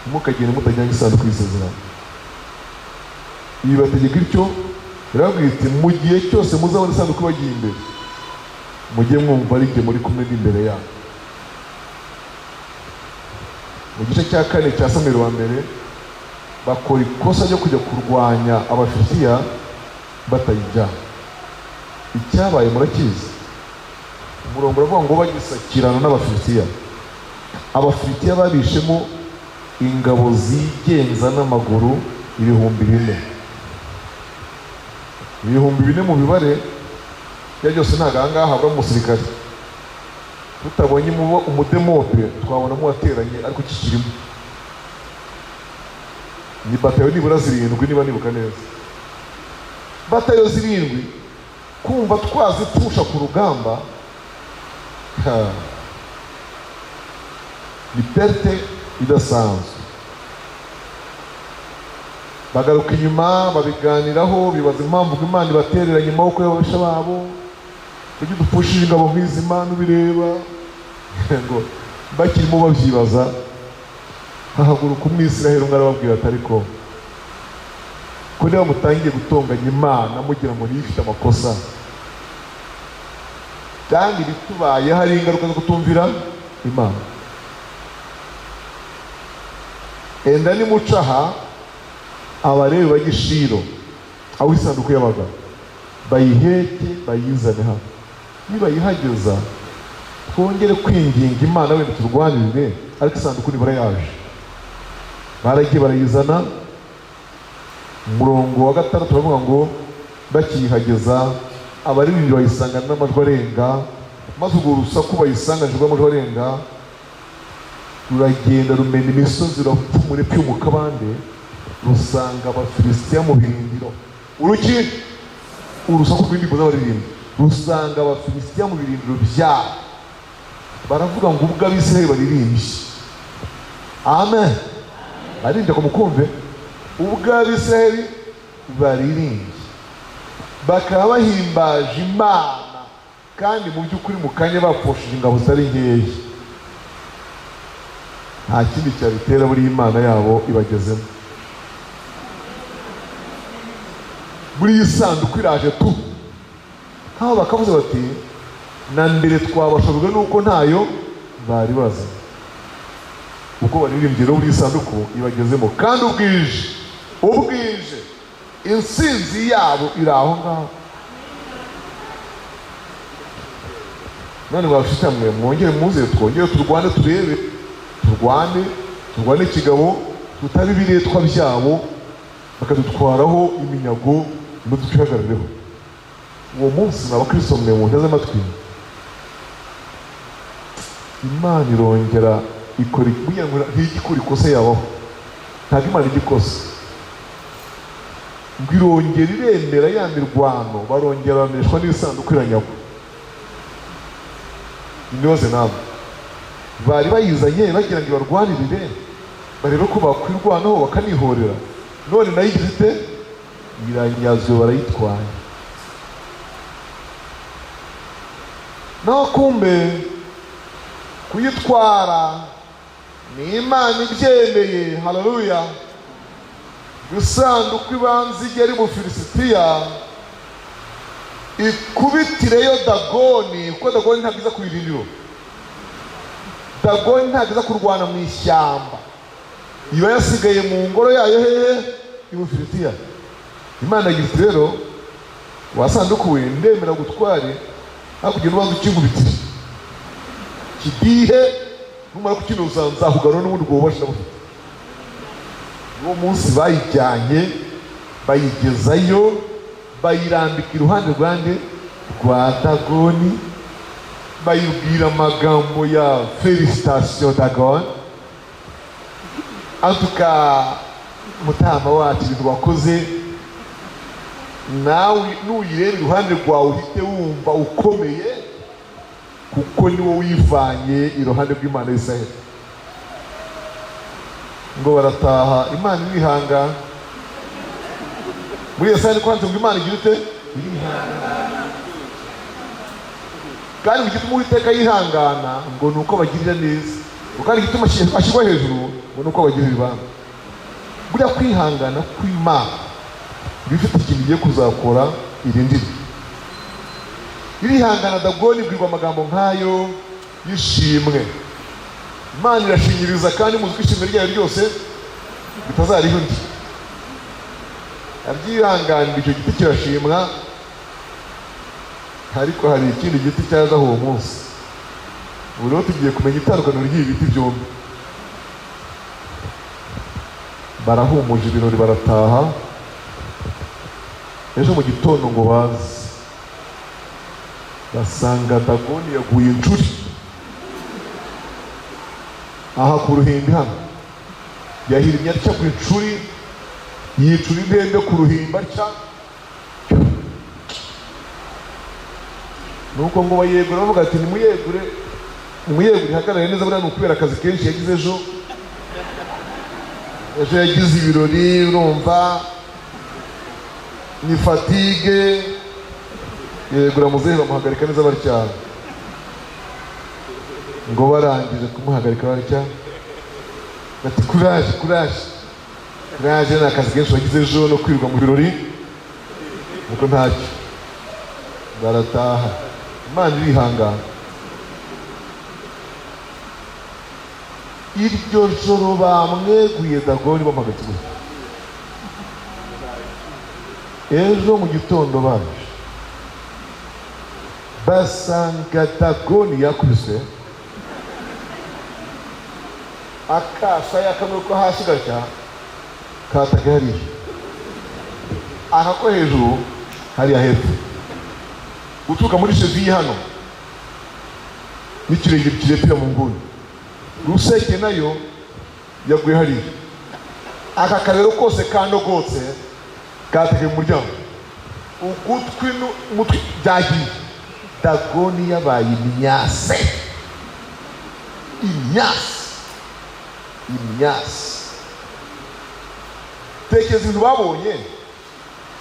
ntimukagende mutajyanye isanduku y'isezerano. Ibi bategeka ityo, irababwira iti: "Mu gihe cyose muzabona isanduku ibagiye imbere, mujye mwumva ari jye muri kumwe n'imbere yabo." Mu gice cya 4 cya Samweli wa mbere, bakora ikosa ryo kujya kurwanya Abafilisitiya batayijyana. Icyabaye murakizi. Umurongo uravuga ngo bagisakirana n'Abafilisitiya, Abafilisitiya babishemo ingabo zigenza n'amaguru 4000. 4000 mu mibare ibyo byose, ntabwo aha ngaha habura umusirikare. Tutabonye umudemobe, twabonamo uwateranye, ariko kikirimo ni batayo nibura zirindwi, niba nibuka neza, batayo zirindwi. Kumva twazipfusha ku rugamba, ha, ni perte idasanzwe. Bagaruka inyuma, babiganiraho, bibaza impamvu ngo Imana ibatereranye amaboko y'ababisha babo. Kuki dupfushije ingabo nk'izi, Imana ubireba? Ngo bakirimo babyibaza, hahaguruka Umwisiraheli umwe, arababwira ati: "Ariko ko niba mutangiye gutonganya Imana, mugira ngo niyo ifite amakosa, kandi ibitubayeho ari ingaruka zo kutumvira Imana, enda nimuca aha, Abalewi bajye i Shilo aho isanduku yabaga, bayiheke bayizane hano. Nibayihageza, twongere kwinginga Imana, wenda turwanirire, ariko isanduku nibura yaje." Baragiye barayizana. Umurongo wa 6 baravuga ngo bakiyihageza, abaririmbyi bayisangana n'amajwi arenga, maze urwo rusaku bayisanganije rw'amajwi arenga ruragenda rumena imisozi, rurapfumura epfo mu kabande, rusanga Abafilisitiya mu birindiro. Uruki urusaku rw'indirimbo z'abaririmbyi rusanga Abafilisitiya mu birindiro byabo. Baravuga ngo ubwo Abisirayeli baririmbye, amen, baririmbye ko mukumve, ubwo Abisirayeli baririmbye bakaba bahimbaje Imana, kandi mu by'ukuri mu kanya bapfushije ingabo zitari nkeya, nta kindi cyabitera, buriya Imana yabo ibagezemo, buriya isanduku iraje tu. Nk'aho bakavuze bati: "Na mbere twabashobojwe n'uko ntayo bari bazi." Uko baririmbye rero, buriya isanduku ibagezemo, kandi ubwije intsinzi yabo iri aho ngaho. None mwabafite mwe, mwongere muze twongere turwane, turebe, turwane, turwane ikigabo, tutari ibiretwa byabo bakadutwaraho iminyago ngo twihagarareho. Uwo munsi, mwa bakristo mwe munteze amatwi, Imana irongera ikora, kugira ngo ntijya ikora ikosa yabaho, ntabwo Imana ijya ikosa, ngo irongera iremera ya mirwano, barongera baneshwa n'isanduku iranyagwa. Nibaze namwe, bari bayizanye bagira ngo ibarwanirire, barebe ko bakwirwanaho bakanihorera, none nayo igize ite? Iranyazwe, barayitwaye. Naho kumbe kuyitwara ni Imana ibyemeye. Haleluya! Isanduku ibanza igera mu Filisitiya, ikubitireyo Dagoni, kuko Dagoni ntabwo iza ku birindiro, Dagoni ntabwo iza kurwana mu ishyamba, iba yasigaye mu ngoro yayo. Hehe? I Bufilisitiya. Imana yagize iti: "Rero wasanduku we, ndemera gutware hakurya, ubanza ukinkubitire kidihe, numara kukinoza nzakugarura n'ubundi ubwo bubasha bufite." Uwo munsi bayijyanye, bayigezayo. Bayirambika iruhande rwande rwa Dagoni, bayibwira amagambo ya félicitation: "Dagoni, antuka mutama wacu, ibintu wakoze, nawe nuyireba iruhande rwawe uhite wumva ukomeye, kuko ni wowe wivanye iruhande rw'Imana y'Isiraheli." Ngo barataha. Imana irihangana. Muri Yesaya niko handitse ngo Imana igira ute? Irihangana. Kandi ngo igituma Uwiteka yihangana ngo ni uko bagirira neza, ngo kandi igituma ashyirwa hejuru ngo ni uko bagirira ibanga. Buriya kwihangana kw'Imana bifite ikintu igiye kuzakora irindire. Irihangana. Dagoni ibwirwa amagambo nk'ayo y'ishimwe. Imana irashinyiriza, kandi muzi ko ishimwe ryayo ryose ritazariho undi. Aryihanganira, icyo giti kirashimwa. Ariko hari ikindi giti cyazaho uwo munsi. Ubu rero tugiye kumenya itandukaniro ry'ibi biti byombi. Barahumuje ibirori, barataha. Ejo mu gitondo ngo baze basanga Dagoni yaguye inshuri aha ku ruhimbi. Hano yahirimye atya ku icuri, yicura intende ku ruhimbi atya. Nuko ngo bayegura, bavuga ati: "Nimuyegure, nimuyegure ihagarare neza." Buriya ni ukubera akazi kenshi yagize ejo. Ejo yagize ibirori, urumva ni fatigue. Yegura muzehe, bamuhagarika neza batya. Ngo barangije kumuhagarika batya, bati: "Courage, courage, courage, ni akazi kenshi wagize ejo no kwirirwa mu birori." Nuko ntacyo, barataha. Imana irihangana. Iryo joro bamweguye Dagoni, bamuhagaritse gutya, ejo mu gitondo baje basanga Dagoni yakubiswe akasaya kamwe ko hasi gatya kataka hariya, aka ko hejuru hariya hepfo, guturuka muri cheville hano n'ikirenge kiretira mu nguni. Ruseke nayo yaguye hariya. Aka kabero kose kanogotse, katekeye mu muryango, ugutwi n'umutwe byagiye. Dagoni yabaye imyase, imyase, imyase. Tekereza ibintu babonye,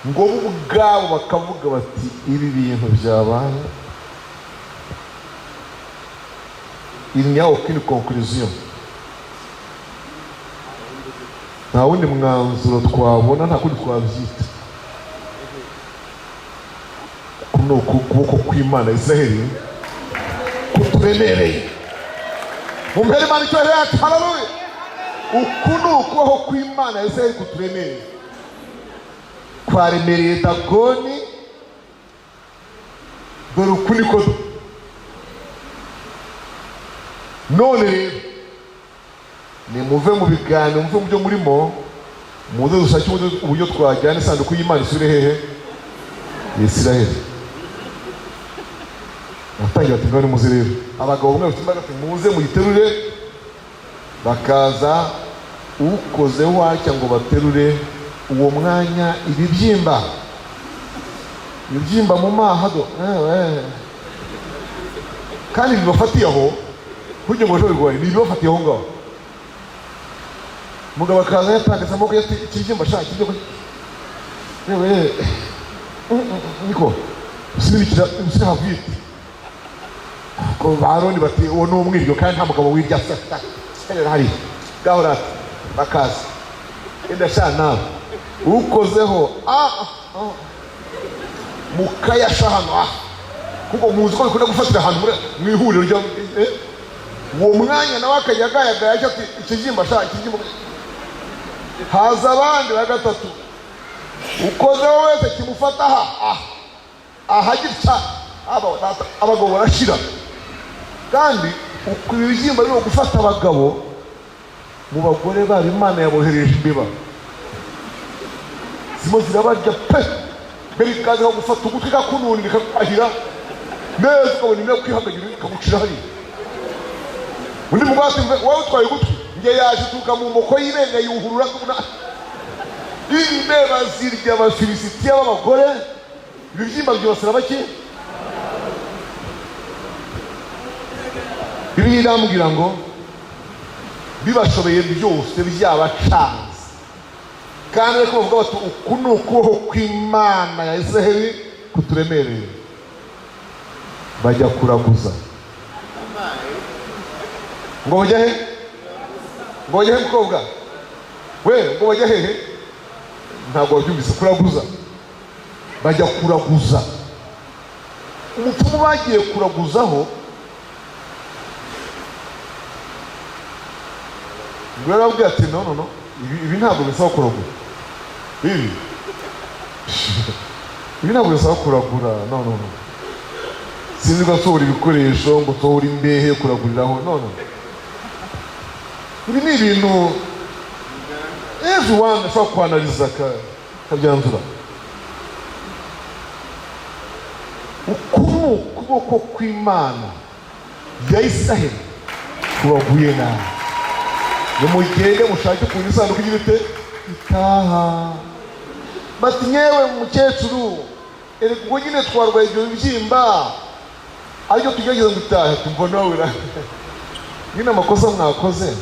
ngo bo ubwabo bakavuga bati: "Ibi bintu byabaye, il n'y a aucune conclusion, nta wundi mwanzuro twabona, nta kundi twabyita. Kuno ukuboko kw'Imana Israheli kuturemereye." Mumpere Imana icyubahiro yacu. Haleluya! Uku ni ukubaho kw'Imana Israheli kuturemereye, kwaremereye Dagoni. Dore uku niko. None rero nimuve mu biganiro, muve mu byo murimo, muze dushake uburyo twajyana isanduku y'Imana isubire hehe? Isiraheli. Abatangira bati: "Ngaho nimuze rero." Abagabo bamwe bafite imbaraga bati: "Muze muyiterure." Bakaza, ukozeho watya ngo baterure, uwo mwanya ibibyimba, ibibyimba mu mahado, kandi bibafatiye aho kugira ngo bashobore kurwanya, ni ibibafatiye aho ngaho. Umugabo akaza yatangaza amaboko ati: "Ikibyimba sha, ikibyimba, yewe, niko usubikira usubira." Ko ba Aroni bati: "Uwo ni umwiryo, kandi nta mugabo wirya." Serera hariya ngaho rata. Bakaza, enda sha nawe ukozeho, ah, mukayasha hano, kuko muzi ko bikunda gufatira ahantu mu ihuriro rya uwo mwanya, nawe akajya agayagaya ati: "Ikibyimba sha, ikibyimba." Haza abandi ba gatatu, ukozeho wese kimufata aha, aha gitya. Abagabo barashira. Kandi uku ibibyimba birimo gufata abagabo, mu bagore babo Imana yabohereje imbeba, zirimo zirabarya pe. Mbere ikaza gufata ugutwi, ikakununira, ikakwahira neza, ukabona imwe kwihangagira, ikagucira hariya. Undi mugore ati: "Wowe utwaye ugutwi, njye yaje ituruka mu moko y'ibere yuhurura." Imbeba zirya Abafilisitiya b'abagore, ibibyimba byibasira bake. Bibiliya irambwira ngo bibashobeye byose, byabacanze, kandi ariko bavuga bati: "Uku ni ukuboko kw'Imana ya Israheli kuturemereye." Bajya kuraguza. Ngo bajya he? Ngo bajya he, mukobwa we? Ngo bajya hehe? Ntabwo wabyumvise. Kuraguza, bajya kuraguza. Umupfumu bagiye kuraguzaho ngo yarababwiye ati: "No, no, no, ibi ntabwo bisaba kuragura, ibi ntabwo bisaba kuragura. No, no, no, sinzi ko nsohora ibikoresho, ngo nsohore imbehe yo kuraguriraho. No, no, ibi ni ibintu everyone ashobora kwanariza akabyanzura. Uku ni ukuboko kw'Imana ya Israheli kubaguye nabi. Nimugende mushake ukuntu isanduku igira ite itaha." Bati: "Nyewe mukecuru, erega ubwo nyine twarwaye ibyo bibyimba, ariko tugerageza ngo itahe." Tumva nawe nyine amakosa mwakoze,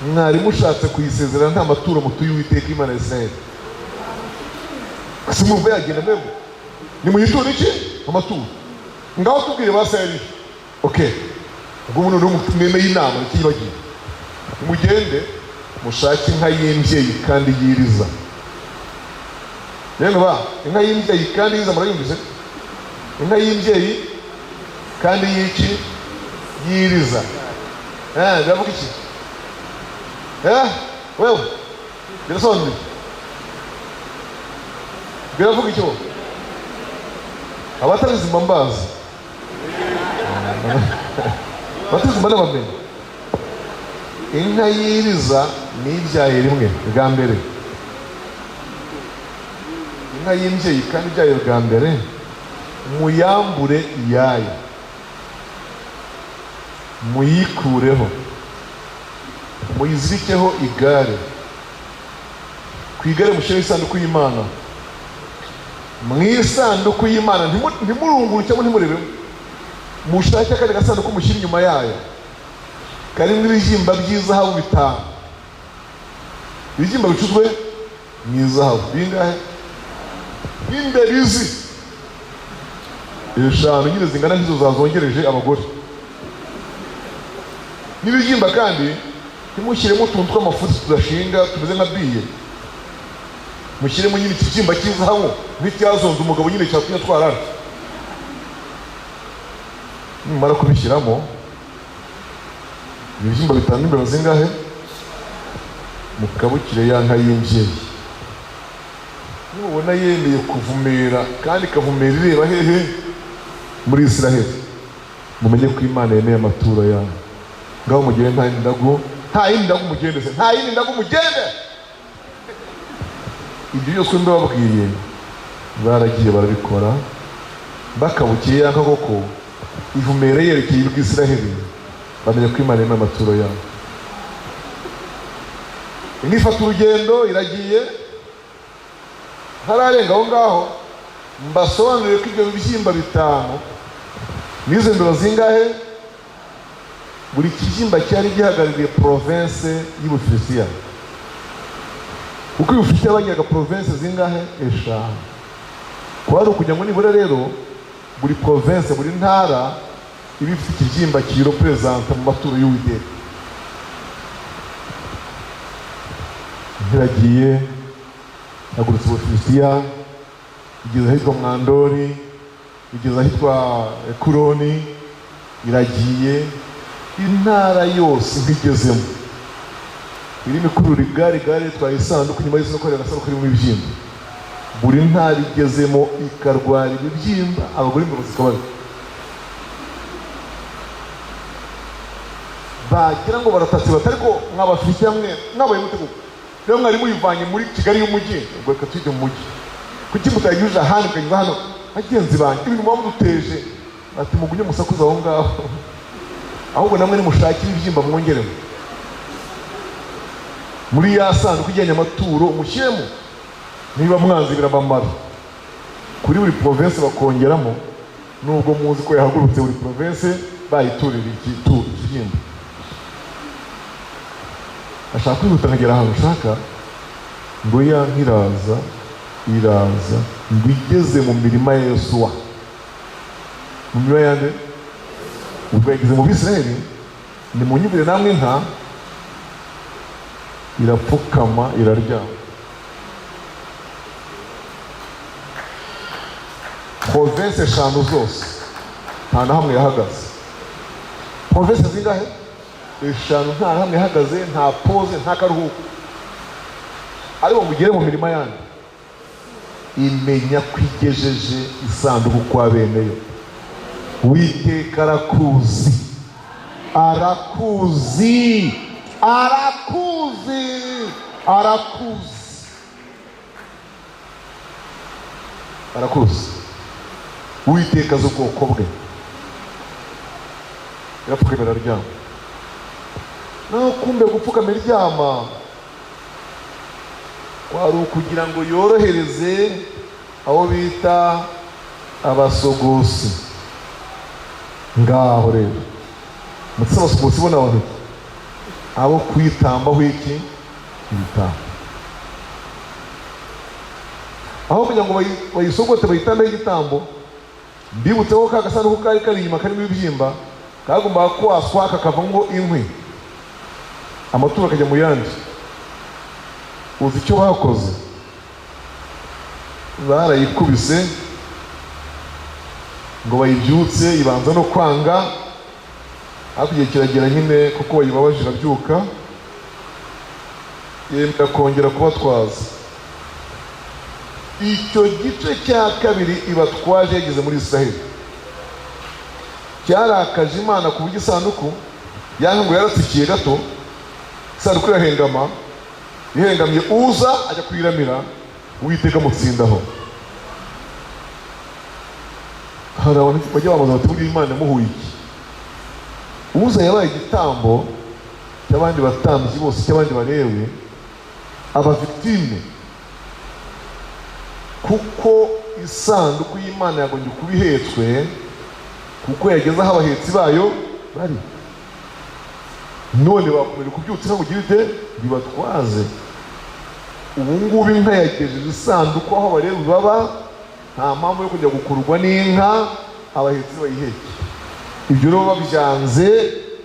mwari mushatse kuyisezerana nta maturo mutuye Uwiteka Imana ya Israheli. Gusa mwumva yagenda mwebwe nimuyiture iki amaturo? Ngaho tubwire ba Sayeli. Okay, ubwo noneho mwemeye inama, ntiyibagiwe. Mugende mushake inka y'imbyeyi kandi yiriza. Rero ba inka y'imbyeyi kandi yiriza, murayumvise? Inka y'imbyeyi kandi y'iki? Yiriza. Biravuga iki? Wewe, birasobanuye? Biravuga iki wowe? Abatabizi mba mbazi, abatabizi mba nabamenye. Inka yiriza ni ibyaye rimwe bwa mbere. Inka y'imbyeyi kandi ibyaye bwa mbere, muyambure iyayo, muyikureho, muyizirikeho igare. Ku igare mushyireho isanduku y'Imana. Mu isanduku y'Imana ntimurungure cyangwa ntimurebemo. Mushake akandi gasanduku mushyire inyuma yayo, karimo ibibyimba by'izahabu bitanu, ibibyimba bicuzwe mu izahabu bingahe? N'imberizi 5 nyine zingana nk'izo zazongereje abagore. N'ibibyimba kandi ntimushyiremo utuntu tw'amafuti tudashinga tumeze nka biye. Mushyiremo nyine ikibyimba cy'izahabu nk'icyazonze umugabo nyine, cyatumye atwarara. Nimumara kubishyiramo ibibyimba bitanu n'imbeba zingahe, mukabukire ya nka y'imbyeyi. Nimubona yemeye kuvumera, kandi ikavumera ireba hehe? Muri Israheli, mumenye ko Imana yemeye amaturo yawe. Ngaho mugende, nta yindi ndagu, nta yindi ndagu, mugende se, nta yindi ndagu, mugende." Ibyo byose mbababwiye, baragiye barabikora. Bakabukiye ya nka koko ivumera yerekeye ubw'Isiraheli, bamenya ko Imana yemeye amaturo yabo. Inka ifata urugendo, iragiye. Ntararenga aho ngaho, mbasobanurire ko ibyo bibyimba bitanu n'izo mbeba zingahe, buri kibyimba cyari gihagarariye province y'Ubufilisitiya, kuko Ubufilisitiya bagiraga province zingahe? 5. Kuba ari ukugira ngo nibura rero buri province, buri ntara iba ifite ikibyimba kiyireperezanta mu maturo y'Uwiteka. Ntiragiye, yagurutse Ubufilisitiya, igeze ahitwa Mwandori, igeze ahitwa Ekuroni, iragiye. Intara yose nkigezemo irimo ikurura igare, igare ritwaye isanduku, nyuma y'isanduku hari agasanduku karimo ibibyimba. Buri ntara igezemo ikarwara ibibyimba, abagore imbeba zikabarya. Bagira ngo baratatse, bati: "Ariko mw'Abafilisitiya mwe, mwabaye mute koko? Rero mwari muyivanye muri Kigali y'umujyi, ubwo reka tujye mu mujyi." Kuki mutayinyujije ahandi mukanyuza hano? Bagenzi banjye, ibintu muba muduteje. Ati: "Mugumye musakuza aho ngaho, ahubwo namwe nimushakire ibibyimba mwongeremo muri ya sanduku ijyanye amaturo, mushyiremo. Niba mwanze birabamara." Kuri buri province bakongeramo, nubwo muzi ko yahagurutse, buri province bayiturira ikibyimba. Ashaka kwihuta nkagera ahantu ushaka. Ngo ya nka iraza, iraza, ngo igeze mu mirima ya Yosuwa. Mu mirima yande? Ubwo yageze mu Bisirayeli. Nimunyumvire namwe. Inka irapfukama, iraryama. Province eshanu zose nta na hamwe yahagaze. Province zingahe? Eshanu. Nta na hamwe yahagaze, nta pause, nta karuhuko. Ariko ngo ugere mu mirima yandi, imenya ko igejeje isanduku kwa beneyo. Uwiteka arakuzi, arakuzi, arakuzi, arakuzi, arakuzi. Uwiteka azi ubwoko bwe. Irapfukamira, iraryama. Naho kumbe gupfukama iryama kwari ukugira ngo yorohereze abo bita abasogosi. Ngaho rero mutse, abasogosi bo ni abantu ki? Abo kwitambaho iki? Ibitambo. Aho kugira ngo bayisogote, bayitambeho igitambo, mbibutse ko ka gasanduku kari kari inyuma karimo ibibyimba kagombaga kwaswa kakavamo inkwi, amaturo akajya mu yandi. Uzi icyo bakoze? Barayikubise ngo bayibyutse, ibanza no kwanga. Ariko igihe kiragera nyine, kuko bayibabaje, irabyuka, yemera kongera kubatwaza. Icyo gice cya kabiri ibatwaje yageze muri Israheli cyarakaje Imana, ku buryo isanduku yanga ngo yaratsikiye gato, isanduku irahengama. Ihengamye, Uza ajya kuyiramira, Uwiteka amutsindaho. Hari abantu bajya bambaza bati: "Buriya Imana yamuhuye iki?" Uza yabaye igitambo cy'abandi batambyi bose, cy'abandi barewe, aba victime, kuko isanduku y'Imana yagombye kuba ihetswe, kuko yageze aho abahetsi bayo bari. None bakomeje kubyutsa ngo ugire ute, bibatwaze. Ubu ngubu inka yagejeje isanduku aho abarewi baba, nta mpamvu yo kujya gukururwa n'inka, abahetsi bayiheke. Ibyo rero babyanze,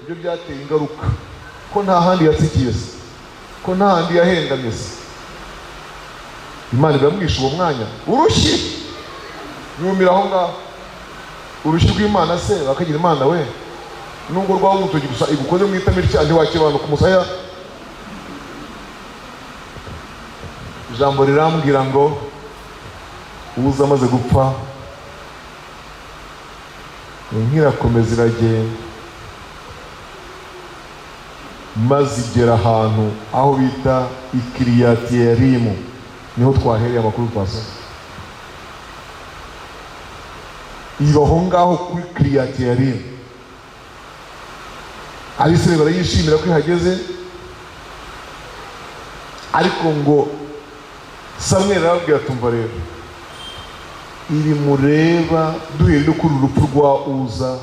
ibyo byateye ingaruka ko nta handi yatsikiye se, ko nta handi yahengamye se, Imana iramwisha uwo mwanya. Urushyi yumira aho ngaho. Urushyi rw'Imana se, bakagira Imana we, nubwo rwaba urutoki gusa igukoze mu itama itya, ntiwakibanuka umusaya. Ijambo rirambwira ngo Uza amaze gupfa, inka irakomeza iragenda, maze igera ahantu aho bita Ikiriyatiyerimu. Niho twahereye amakuru twasoma. Iba aho ngaho kuri Kiriyatiyerimu. Abisirayeli barayishimira ko ihageze. Ariko ngo Samweli arababwira: "Tumva rero, ibi mureba, duhereye no kuri uru rupfu rwa Uza,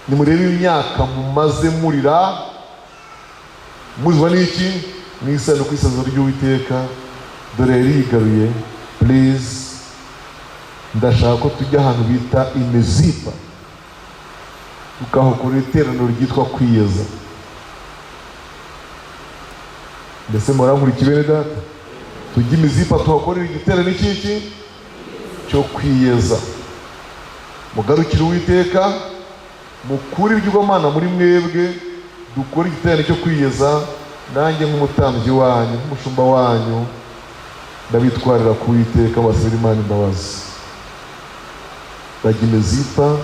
nimurebe imyaka mumaze murira, muzwa n'iki? Mu isanduku y'isezerano ry'Uwiteka. Dore yarigaruye. Please, ndashaka ko tujya ahantu bita Imizipa, tukahakora iteraniro ryitwa kwiyeza." Mbese murankurikiye, bene data? Tujye Imizipa, tuhakorera igiterane cy'iki? Cyo kwiyeza. Mugarukire Uwiteka, mukure ibigirwamana muri mwebwe, dukore igiterane cyo kwiyeza. Nanjye nk'umutambyi wanyu, nk'umushumba wanyu, ndabitwarira ku Uwiteka, basabira Imana imbabazi. Bajya Imizipa,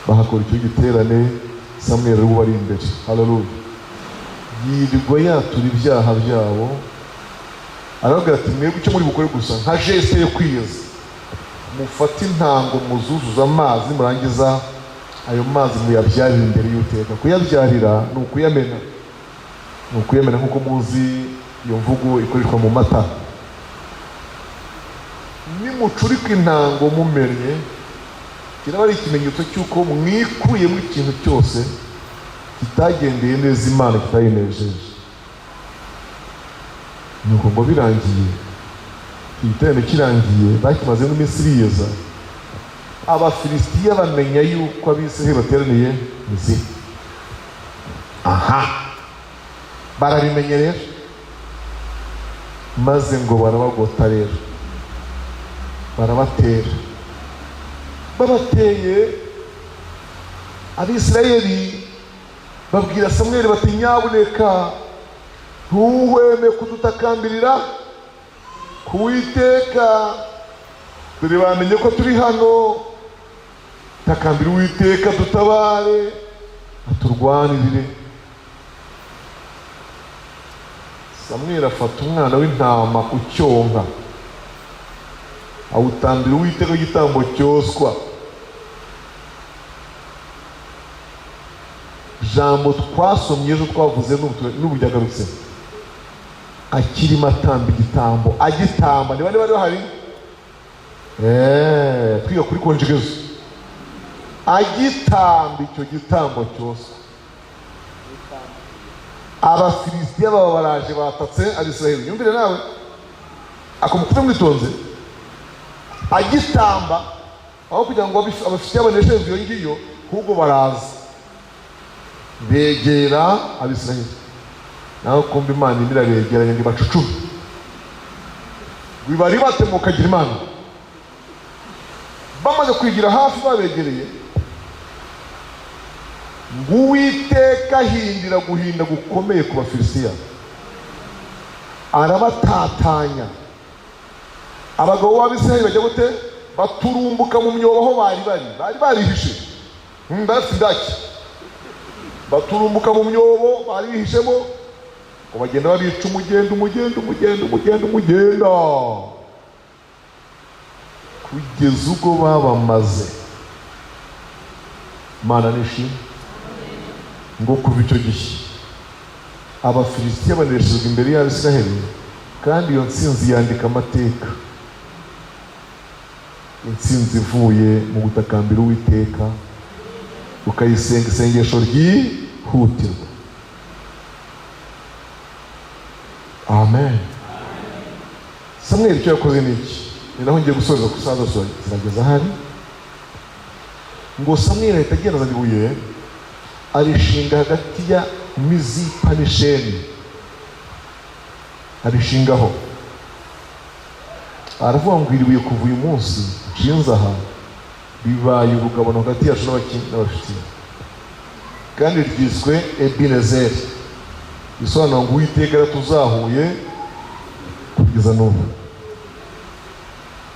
bahakora icyo giterane. Samweli ari bari imbere. Haleluya! Yirirwa yatura ibyaha byabo, arababwira ati: "Mwebwe icyo muri bukore gusa nka geste yo kwiyeza, Mufate intango muzuzuza amazi, murangiza ayo mazi muyabyarire imbere y'Uwiteka. Kuyabyarira ni ukuyamena, ni ukuyamena nk'uko muzi iyo mvugo ikoreshwa mu mata. Nimucurika intango mumennye, kiraba ari ikimenyetso cy'uko mwikuyemo ikintu cyose kitagendeye neza Imana, kitayinejeje. Nuko ngo birangiye, igiterane kirangiye, bakimazemo iminsi biyeza, Abafilisitiya bamenya yuko Abisiraheli bateraniye Mizipa. Aha barabimenye rero, maze ngo barabagota rero, barabatera. Babateye, Abisirayeli babwira Samweli bati: "Nyabuneka ntuhweme kudutakambirira ku Uwiteka, dore bamenye ko turi hano. Takambira Uwiteka dutabare, aturwanirire." Samweli afata umwana w'intama ucyonka, awutambira Uwiteka igitambo cyoswa. Jambo twasomye ejo, twavuze n'ubu ryagarutse. Akirimo atamba igitambo, agitamba, niba bari bahari twiga kuri conjugaison, agitamba icyo gitambo cyoswa, Abafilisitiya baba baraje batatse Abisirayeli. Yumvire nawe akomukute mwitonze. Agitamba, aho kugira ngo Abafilisitiya banesherezwe iyo ngiyo, ahubwo baraza begera Abisirayeli. Naho kumva Imana irimo irabegeranya ngo ibacucume, bibari batemukagira Imana. Bamaze kwigira hafi, babegereye, ngo Uwiteka ahindira guhinda gukomeye ku Bafilisitiya, arabatatanya. Abagabo b'Abisirayeli bajya gute? Baturumbuka mu myobo aho bari bari barihishe. Bafite indaki, baturumbuka mu myobo bari bihishemo, ngo bagenda babica umugenda, umugenda, umugenda, umugenda, umugenda, kugeza ubwo babamaze. Imana nishimwe. Ngo kuva icyo gihe Abafilisitiya baneshejwe imbere y'Abisiraheli, kandi iyo ntsinzi yandika amateka, intsinzi ivuye mu gutakambira Uwiteka, ukayisenga isengesho ryihutirwa. Amen. Samweli icyo yakoze ni iki? Ni naho ngiye gusoza ku isaha zose zirageza ahari. Ngo Samweli ahita agenda, azana ibuye, arishinga hagati ya Mizipa n'Isheni, arishingaho, aravuga ngo: "Iri buye kuva uyu munsi nshinze aha ribaye urugabano hagati yacu n'Abafilisitiya." Kandi ryiswe Ebinezeri, bisobanura ngo Uwiteka yaratuzahuye, kugeza n'ubu.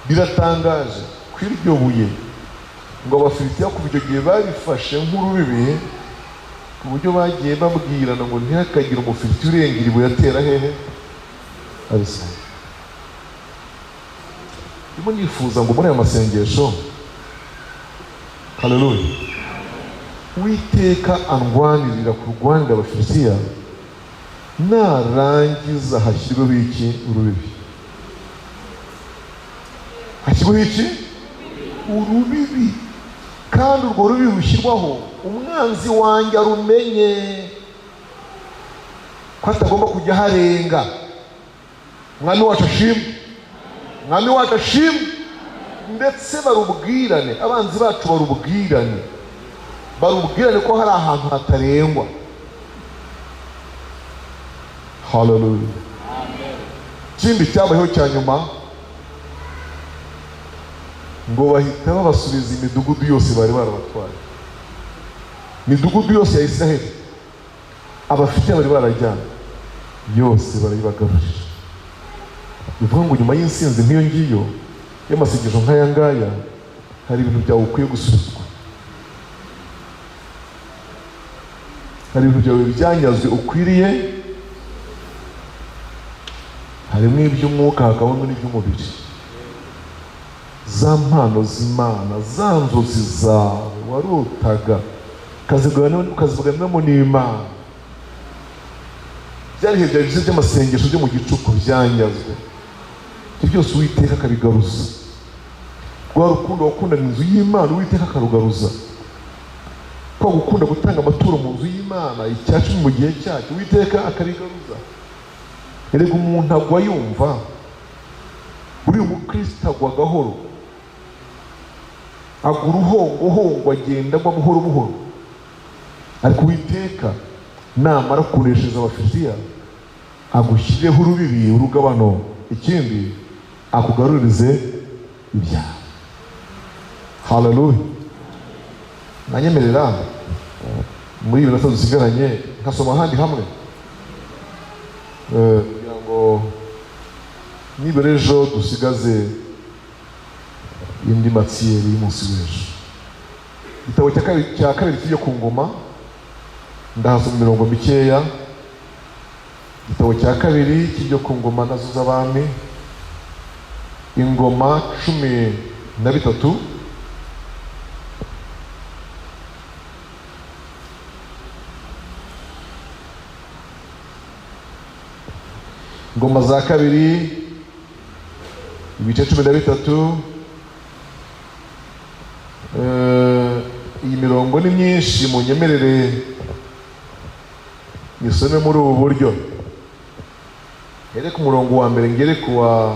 Biratangaje ko iryo buye ngo Abafilisitiya kuva icyo gihe barifashe nk'urubibi, ku buryo bagiye babwirana ngo ntihakagire Umufilisitiya urengera ibuye atera hehe? Abisirayeli. Ndimo nifuza ngo muri aya masengesho, haleluya, Uwiteka andwanirira kurwanira Abafilisitiya, narangiza hashyirweho iki? Urubibi. Hashyirweho iki? Urubibi. Kandi urwo rubibi rushyirwaho, umwanzi wanjye arumenye ko atagomba kujya harenga. Mwami wacu ashimwe, Mwami wacu ashimwe. Ndetse barubwirane, abanzi bacu barubwirane, barubwirane ko hari ahantu hatarengwa. Haleluya. Ikindi cyabayeho cya nyuma, ngo bahita babasubiza imidugudu yose bari barabatwaye, imidugudu yose ya Israheli abafite bari barajyana yose barayibagarurira. Bivuga ngo nyuma y'insinzi nk'iyo ngiyo, y'amasengesho nk'aya ngaya, hari ibintu byawe ukwiye gusubizwa, hari ibintu byawe byanyazwe ukwiriye, harimo iby'umwuka, hakabamo n'iby'umubiri. Za mpano z'Imana, za nzozi zawe warotaga ukazivuganiramo n'Imana, bya bihe byawe byiza by'amasengesho byo mu gicuku byanyazwe, ibyo byose Uwiteka akabigaruza. Rwa rukundo wakundaga inzu y'Imana, Uwiteka akarugaruza. Kwa gukunda gutanga amaturo mu nzu y'Imana, 10% mu gihe cyacyo, Uwiteka akabigaruza. Erega umuntu agwa yumva, buriya umukristo agwa gahoro, agwa uruhongohongo, agenda agwa buhoro buhoro, ariko Uwiteka namara kuneshereza Abafilisitiya agushyireho urubibi, urugabano, ikindi akugarurize ibyaha. Haleluya! Nanyemerera muri iyi minota dusigaranye nkasoma ahandi hamwe, kugira ngo nibura ejo dusigaze indi matière y'umunsi w'ejo. Igitabo cya kabiri kijya ku ngoma, ndahasoma imirongo mikeya. Igitabo cya kabiri kijya ku ngoma nazo z'abami, ingoma 13. Ingoma za kabiri ibice 13. Iyi mirongo ni myinshi, munyemerere nisome muri ubu buryo. Ngere ku murongo wa mbere, ngere ku wa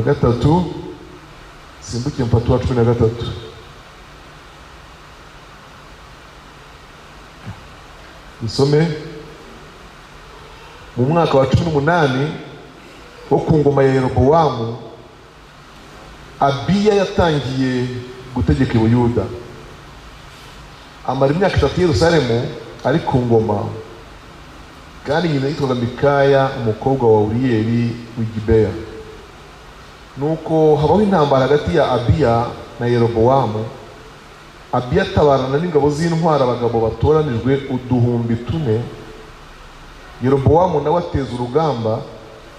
gatatu, simbuke mfata uwa 13. Dusome. Mu mwaka wa 18 wo ku ngoma ya Yerobowamu, Abiya yatangiye gutegeka i Buyuda, amara imyaka 3 i Yerusalemu ari ku ngoma. Kandi nyina yitwaga Mikaya, umukobwa wa Uriyeli w'i Gibeya. Nuko habaho intambara hagati ya Abiya na Yerobowamu. Abiya atabarana n'ingabo z'intwara, abagabo batoranijwe 4000. Yerobowamu nawe ateza urugamba,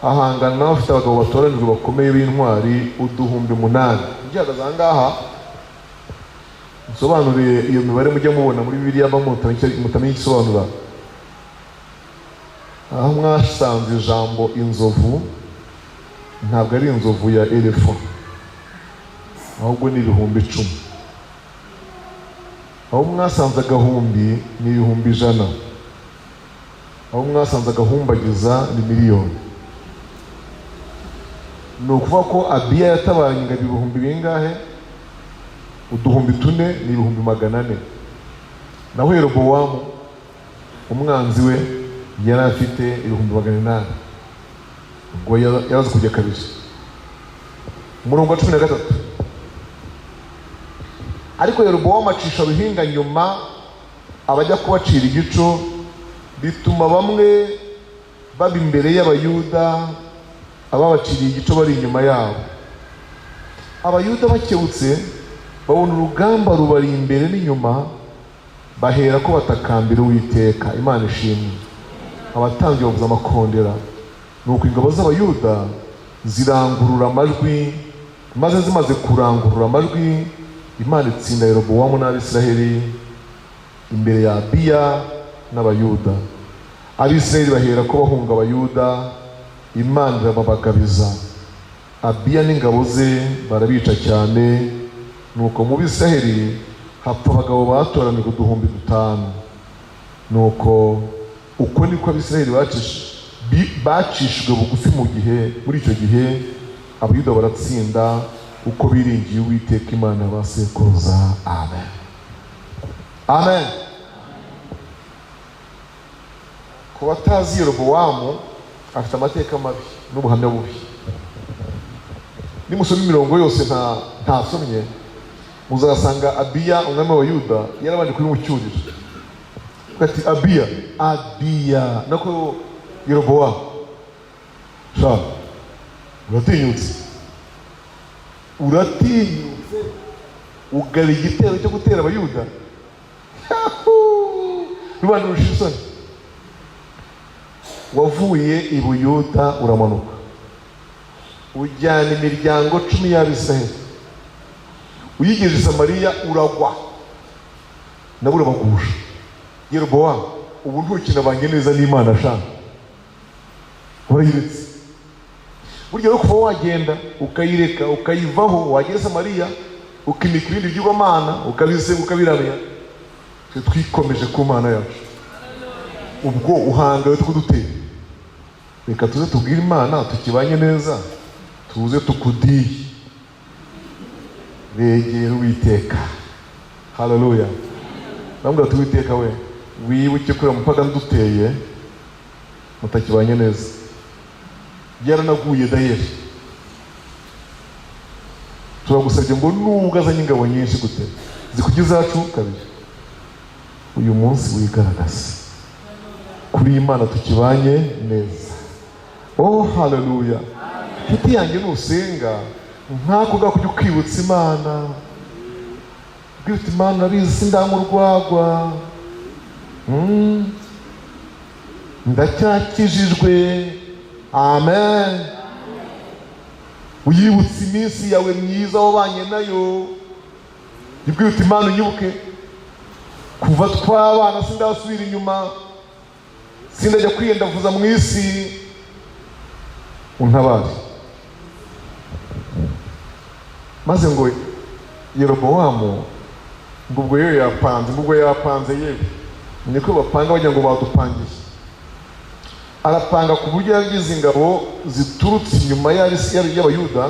ahangana n'abafite abagabo batoranijwe bakomeye b'intwari 8000. Ngihagaze aha ngaha nsobanuriye iyo mibare mujya mubona muri Bibiliya, mutamenya igisobanura. Aho mwasanze ijambo inzovu, ntabwo ari inzovu ya éléphant, ahubwo ni 10,000. Aho mwasanze agahumbi ni 100,000. Aho mwasanze agahumbagiza ni miliyoni. Ni ukuvuga ko Abiya yatabaranye ingabo ibihumbi bingahe? 4000, ni 400,000. Naho Yerobowamu umwanzi we yari afite 800,000. Ubwo yarazi kujya kabiri. Umurongo wa 13: ariko Yerobowamu acisha ruhinga nyuma abajya kubacira igico, bituma bamwe baba imbere y'Abayuda, ababaciriye igico bari inyuma yabo. Abayuda bakebutse babona urugamba rubari imbere n'inyuma, bahera ko batakambira Uwiteka. Imana ishimwe. Abatambyi bavuza amakondera. Nuko ingabo z'Abayuda zirangurura amajwi, maze zimaze kurangurura amajwi, Imana itsinda Yerobowamu n'Abisiraheli imbere ya Abiya n'Abayuda. Abisiraheli bahera ko bahunga Abayuda, Imana irababagabiza. Abiya n'ingabo ze barabica cyane. Nuko mu Bisiraheli hapfa abagabo batoranijwe 5000. Nuko uko niko Abisiraheli bacishijwe bugufi mu gihe muri icyo gihe, Abayuda baratsinda uko biringiye Uwiteka Imana ba sekuruza. Amen, amen. Ku batazi Yerobowamu, afite amateka mabi n'ubuhamya bubi. Nimusoma imirongo yose ntasomye, muzasanga Abiya umwami wa Yuda yarabanje kubimucyurira ati: "Abiya, Abiya, nako Yerobowamu, sha uratinyutse, uratinyutse ugaba igitero cyo gutera Abayuda, rubanda rurusha isoni." Wavuye i Buyuda uramanuka, ujyana imiryango 10 y'Abisiraheli, uyigeje i Samariya uragwa, nabo urabagusha. Yerobowamu, ubu ntukinabanye neza n'Imana sha, urayiretse. Burya rero kuva wagenda ukayireka ukayivaho, wagera i Samariya ukimika ibindi bigirwamana, ukabisenga, ukabiramya, twe twikomeje ku Mana yacu. Ubwo uhangaye tukudutera, reka tuze tubwire Imana tukibanye neza, tuze tukudiye. Begera Uwiteka. Haleluya. Ndamubwira ati: "Uwiteka we, wibuke ko uriya mupaka nduteye mutakibanye neza, yaranaguye dayeri. Turagusabye ngo nubwo azanye ingabo nyinshi gute zikujya izacu kabiri, uyu munsi wigaragaze kuri iyi Mana tukibanye neza." Oh, haleluya! Inshuti yanjye, nusenga nk'ako ngako, ujya ukibutsa Imana, ubwira uti: "Imana, urabizi sindanywa urwagwa, ndacyakijijwe." Amen. Uyibutse iminsi yawe myiza wabanye nayo, ibwira uti: "Imana, unyibuke, kuva twabana sindasubira inyuma, sindajya kwiyendavuza mu isi, untabare." Maze ngo Yerobowamu ngo ubwo yewe yapanze, ngo ubwo yapanze, yewe niko bapanga, bagira ngo badupangiye. Arapanga ku buryo yagize ingabo ziturutse inyuma y'Abayuda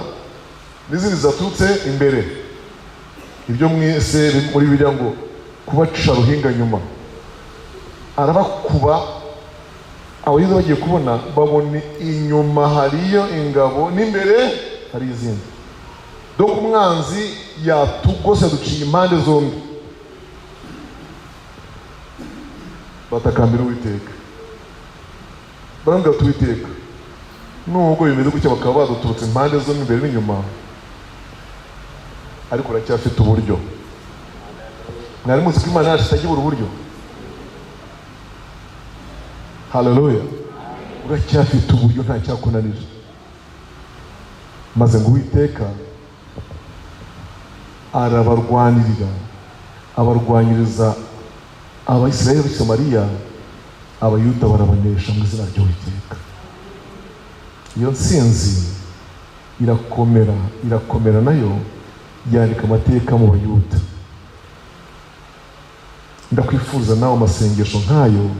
n'izindi zaturutse imbere, ibyo mwese muri biriya ngo kubaca ruhinga nyuma. Arabakuba. Abayuda bagiye kubona babona inyuma hariyo ingabo n'imbere hari izindi. Dore umwanzi yatugose, duciye impande zombi. Batakambira Uwiteka, barambwira ati: "Uwiteka, nubwo bimeze gutya, bakaba baduturutse impande zombi, imbere n'inyuma, ariko uracyafite uburyo." Mwari muzi ko Imana yacu itajya ibura uburyo? Haleluya! Uracyafite uburyo, nta cyakunanira. Maze ngo Uwiteka arabarwanirira, abarwanyiriza Abayisiraheli b'i Samariya, Abayuda barabanesha mu izina ry'Uwiteka. Iyo ntsinzi irakomera, irakomera, nayo yandika amateka mu Bayuda. Ndakwifuza nawe amasengesho nk'ayo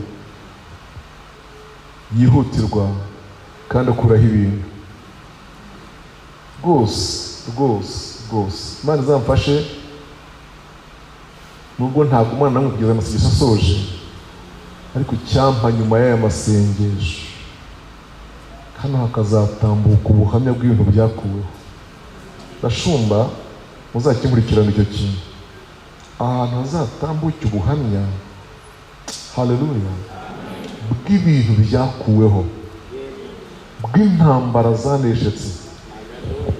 yihutirwa kandi akuraho ibintu rwose, rwose, rwose. Imana izamfashe, nubwo ntabwo umwana namwe kugeza amasengesho asoje, ariko icyampa nyuma y'aya masengesho hano hakazatambuka ubuhamya bw'ibintu byakuweho. Bashumba, muzakinkurikirana icyo kintu, ahantu hazatambuke ubuhamya, haleluya, bw'ibintu byakuweho, bw'intambara zaneshetse,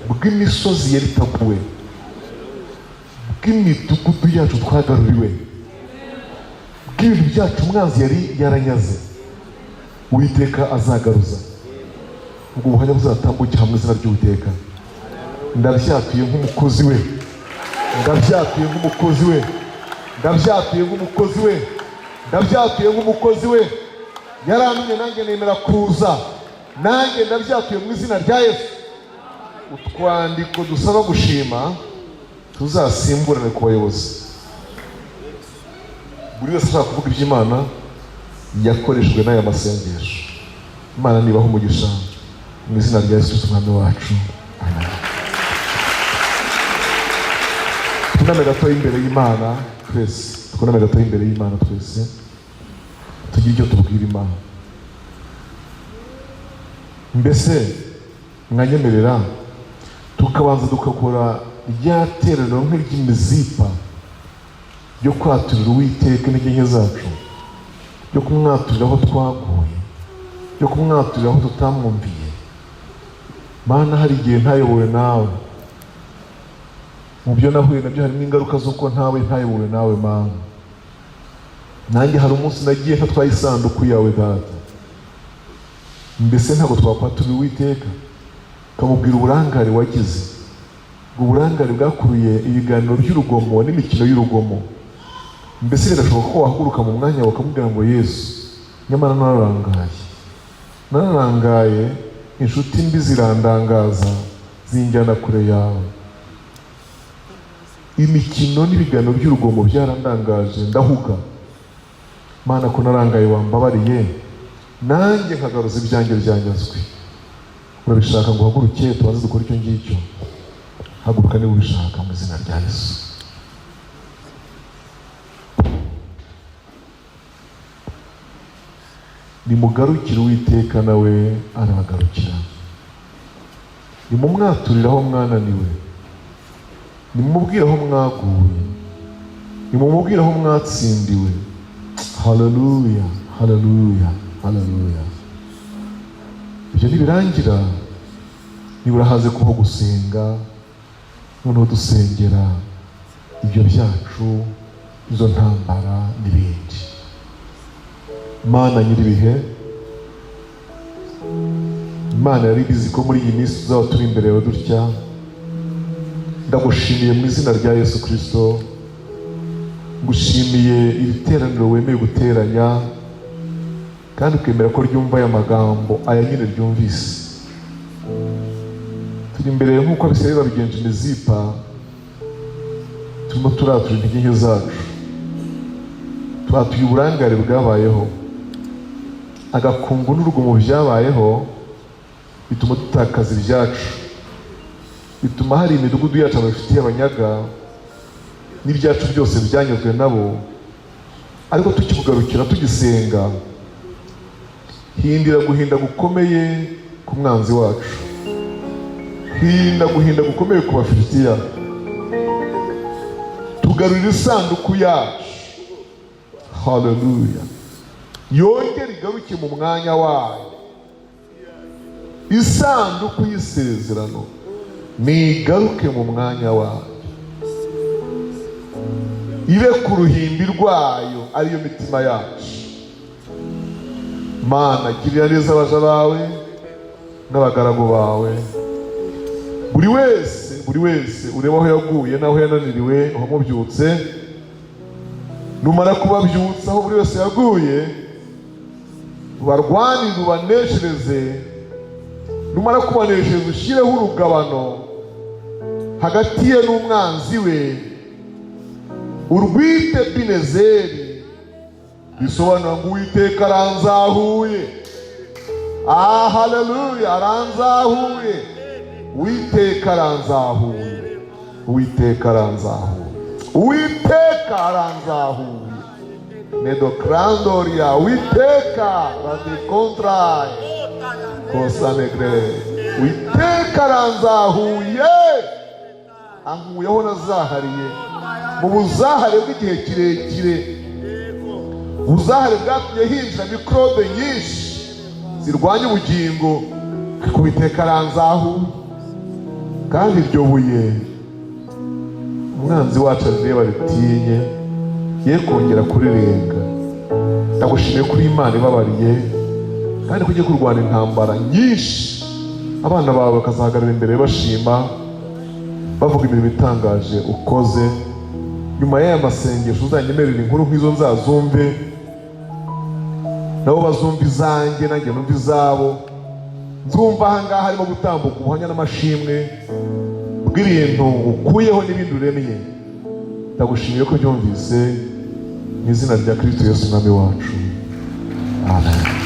bw'imisozi yari itaguwe, bw'imidugudu yacu twagaruriwe, bw'ibintu byacu umwanzi yari yaranyaze, Uwiteka azagaruza. Ubwo buhamya buzatambuke hamwe izina ry'Uwiteka. Ndabyatuye nk'umukozi we, ndabyatuye nk'umukozi we, ndabyatuye nk'umukozi we, ndabyatuye nk'umukozi we. Yarantumye, nanjye nemera kuza. Nanjye ndabyatuye mu izina rya Yesu. Utwandiko dusaba gushima tuzasimburane ku bayobozi, buri wese ashaka kuvuga iby'Imana yakoreshejwe n'aya masengesho. Imana nibaha umugisha mu izina rya Yesu Kristo Umwami wacu, amen. Twuname gato imbere y'Imana twese, twuname gato imbere y'Imana twese, tugire icyo tubwira Imana. Mbese mwanyemerera tukabanza tugakora rya teraniro nk'iry'imizipa ryo kwaturira Uwiteka intege nke zacu, ryo kumwaturira aho twaguye, ryo kumwaturira aho tutamwumviye? Mana, hari igihe ntayobowe nawe. Mu byo nahuye nabyo harimo ingaruka z'uko ntawe ntayobowe nawe. Mana, nanjye hari umunsi nagiye ntatwaye isanduku yawe, Data. Mbese ntabwo twakwatura Uwiteka ukamubwira uburangare wagize, ubwo burangare bwakuruye ibiganiro by'urugomo n'imikino y'urugomo? Mbese birashoboka ko wahaguruka mu mwanya wawe ukamubwira ngo: "Yesu, nyamara nararangaye, nararangaye, inshuti mbi zirandangaza, zinjyana kure yawe, imikino n'ibiganiro by'urugomo byarandangaje, ndahuga. Mana, ko narangaye, wambabariye nanjye nkagaruza ibyanjye byanyazwe?" Urabishaka ngo uhaguruke tubanze dukore icyo ngicyo? Haguruka niba ubishaka, mu izina rya Yesu. Nimugarukire Uwiteka, nawe arabagarukira. Nimumwaturire aho mwananiwe, nimumubwire aho mwaguye, nimumubwire aho mwatsindiwe. Haleluya, haleluya, haleluya. Ibyo nibirangira, nibura haze kubaho gusenga, noneho dusengera ibyo byacu, izo ntambara n'ibindi. Mana nyir'ibihe, Imana yari ibizi ko muri iyi minsi tuzaba turi imbere yawe dutya. Ndagushimiye mu izina rya Yesu Kirisito, ngushimiye iri teraniro wemeye guteranya kandi ukemera ko ryumva aya magambo, aya nyine ryumvise. Turi imbere nk'uko Abisirayeli babigenje Imizipa, turimo turatura intege nke zacu, twatuye uburangare bwabayeho, agakungu n'urugomo byabayeho, bituma dutakaza ibyacu, bituma hari imidugudu yacu abafitiye abanyaga n'ibyacu byose byanyazwe nabo. Ariko tukikugarukira, tugisenga, hindira guhinda gukomeye ku mwanzi wacu, hinda guhinda gukomeye ku Bafilisitiya, tugarurira isanduku yacu. Haleluya! Yongere igaruke mu mwanya wayo. Isanduku y'isezerano nigaruke mu mwanya wayo, ibe ku ruhimbi rwayo, ariyo mitima yacu. Mana, girira neza abaja bawe n'abagaragu bawe, buri wese, buri wese ureba aho yaguye n'aho yananiriwe, wamubyutse. Numara kubabyutsa aho buri wese yaguye, ubarwanire, ubaneshereze. Numara kubaneshereza, ushyireho urugabano hagati ye n'umwanzi we, urwite Binezeri, bisobanura ngo Uwiteka aranzahuye. Ah, haleluya! Aranzahuye, Uwiteka aranzahuye, Uwiteka aranzahuye, Uwiteka aranzahuye. Nedokrandoria, Uwiteka radikontraye kosanegre, Uwiteka aranzahuye, ankuyeho nazahariye mu buzahare bw'igihe kirekire, ubuzahare bwatumye hinjira mikorobe nyinshi zirwanya ubugingo, ariko Uwiteka aranzahuye. Kandi iryo buye umwanzi wacu arireba ritinye, ye kongera kurirenga. Ndagushimiye kuri Imana ibabariye, kandi ko ugiye kurwana intambara nyinshi, abana bawe bakazahagarara imbere bashima, bavuga imirimo itangaje ukoze. Nyuma y'aya masengesho uzanyemerera inkuru nk'izo nzazumve, nabo bazumva izanjye, nanjye numva izabo. Nzumva aha ngaha harimo gutambuka ubuhamya n'amashimwe bw'ibintu ukuyeho n'ibindi uremye. Ndagushimiye ko byumvise, mu izina rya Kristo Yesu Umwami wacu, amen.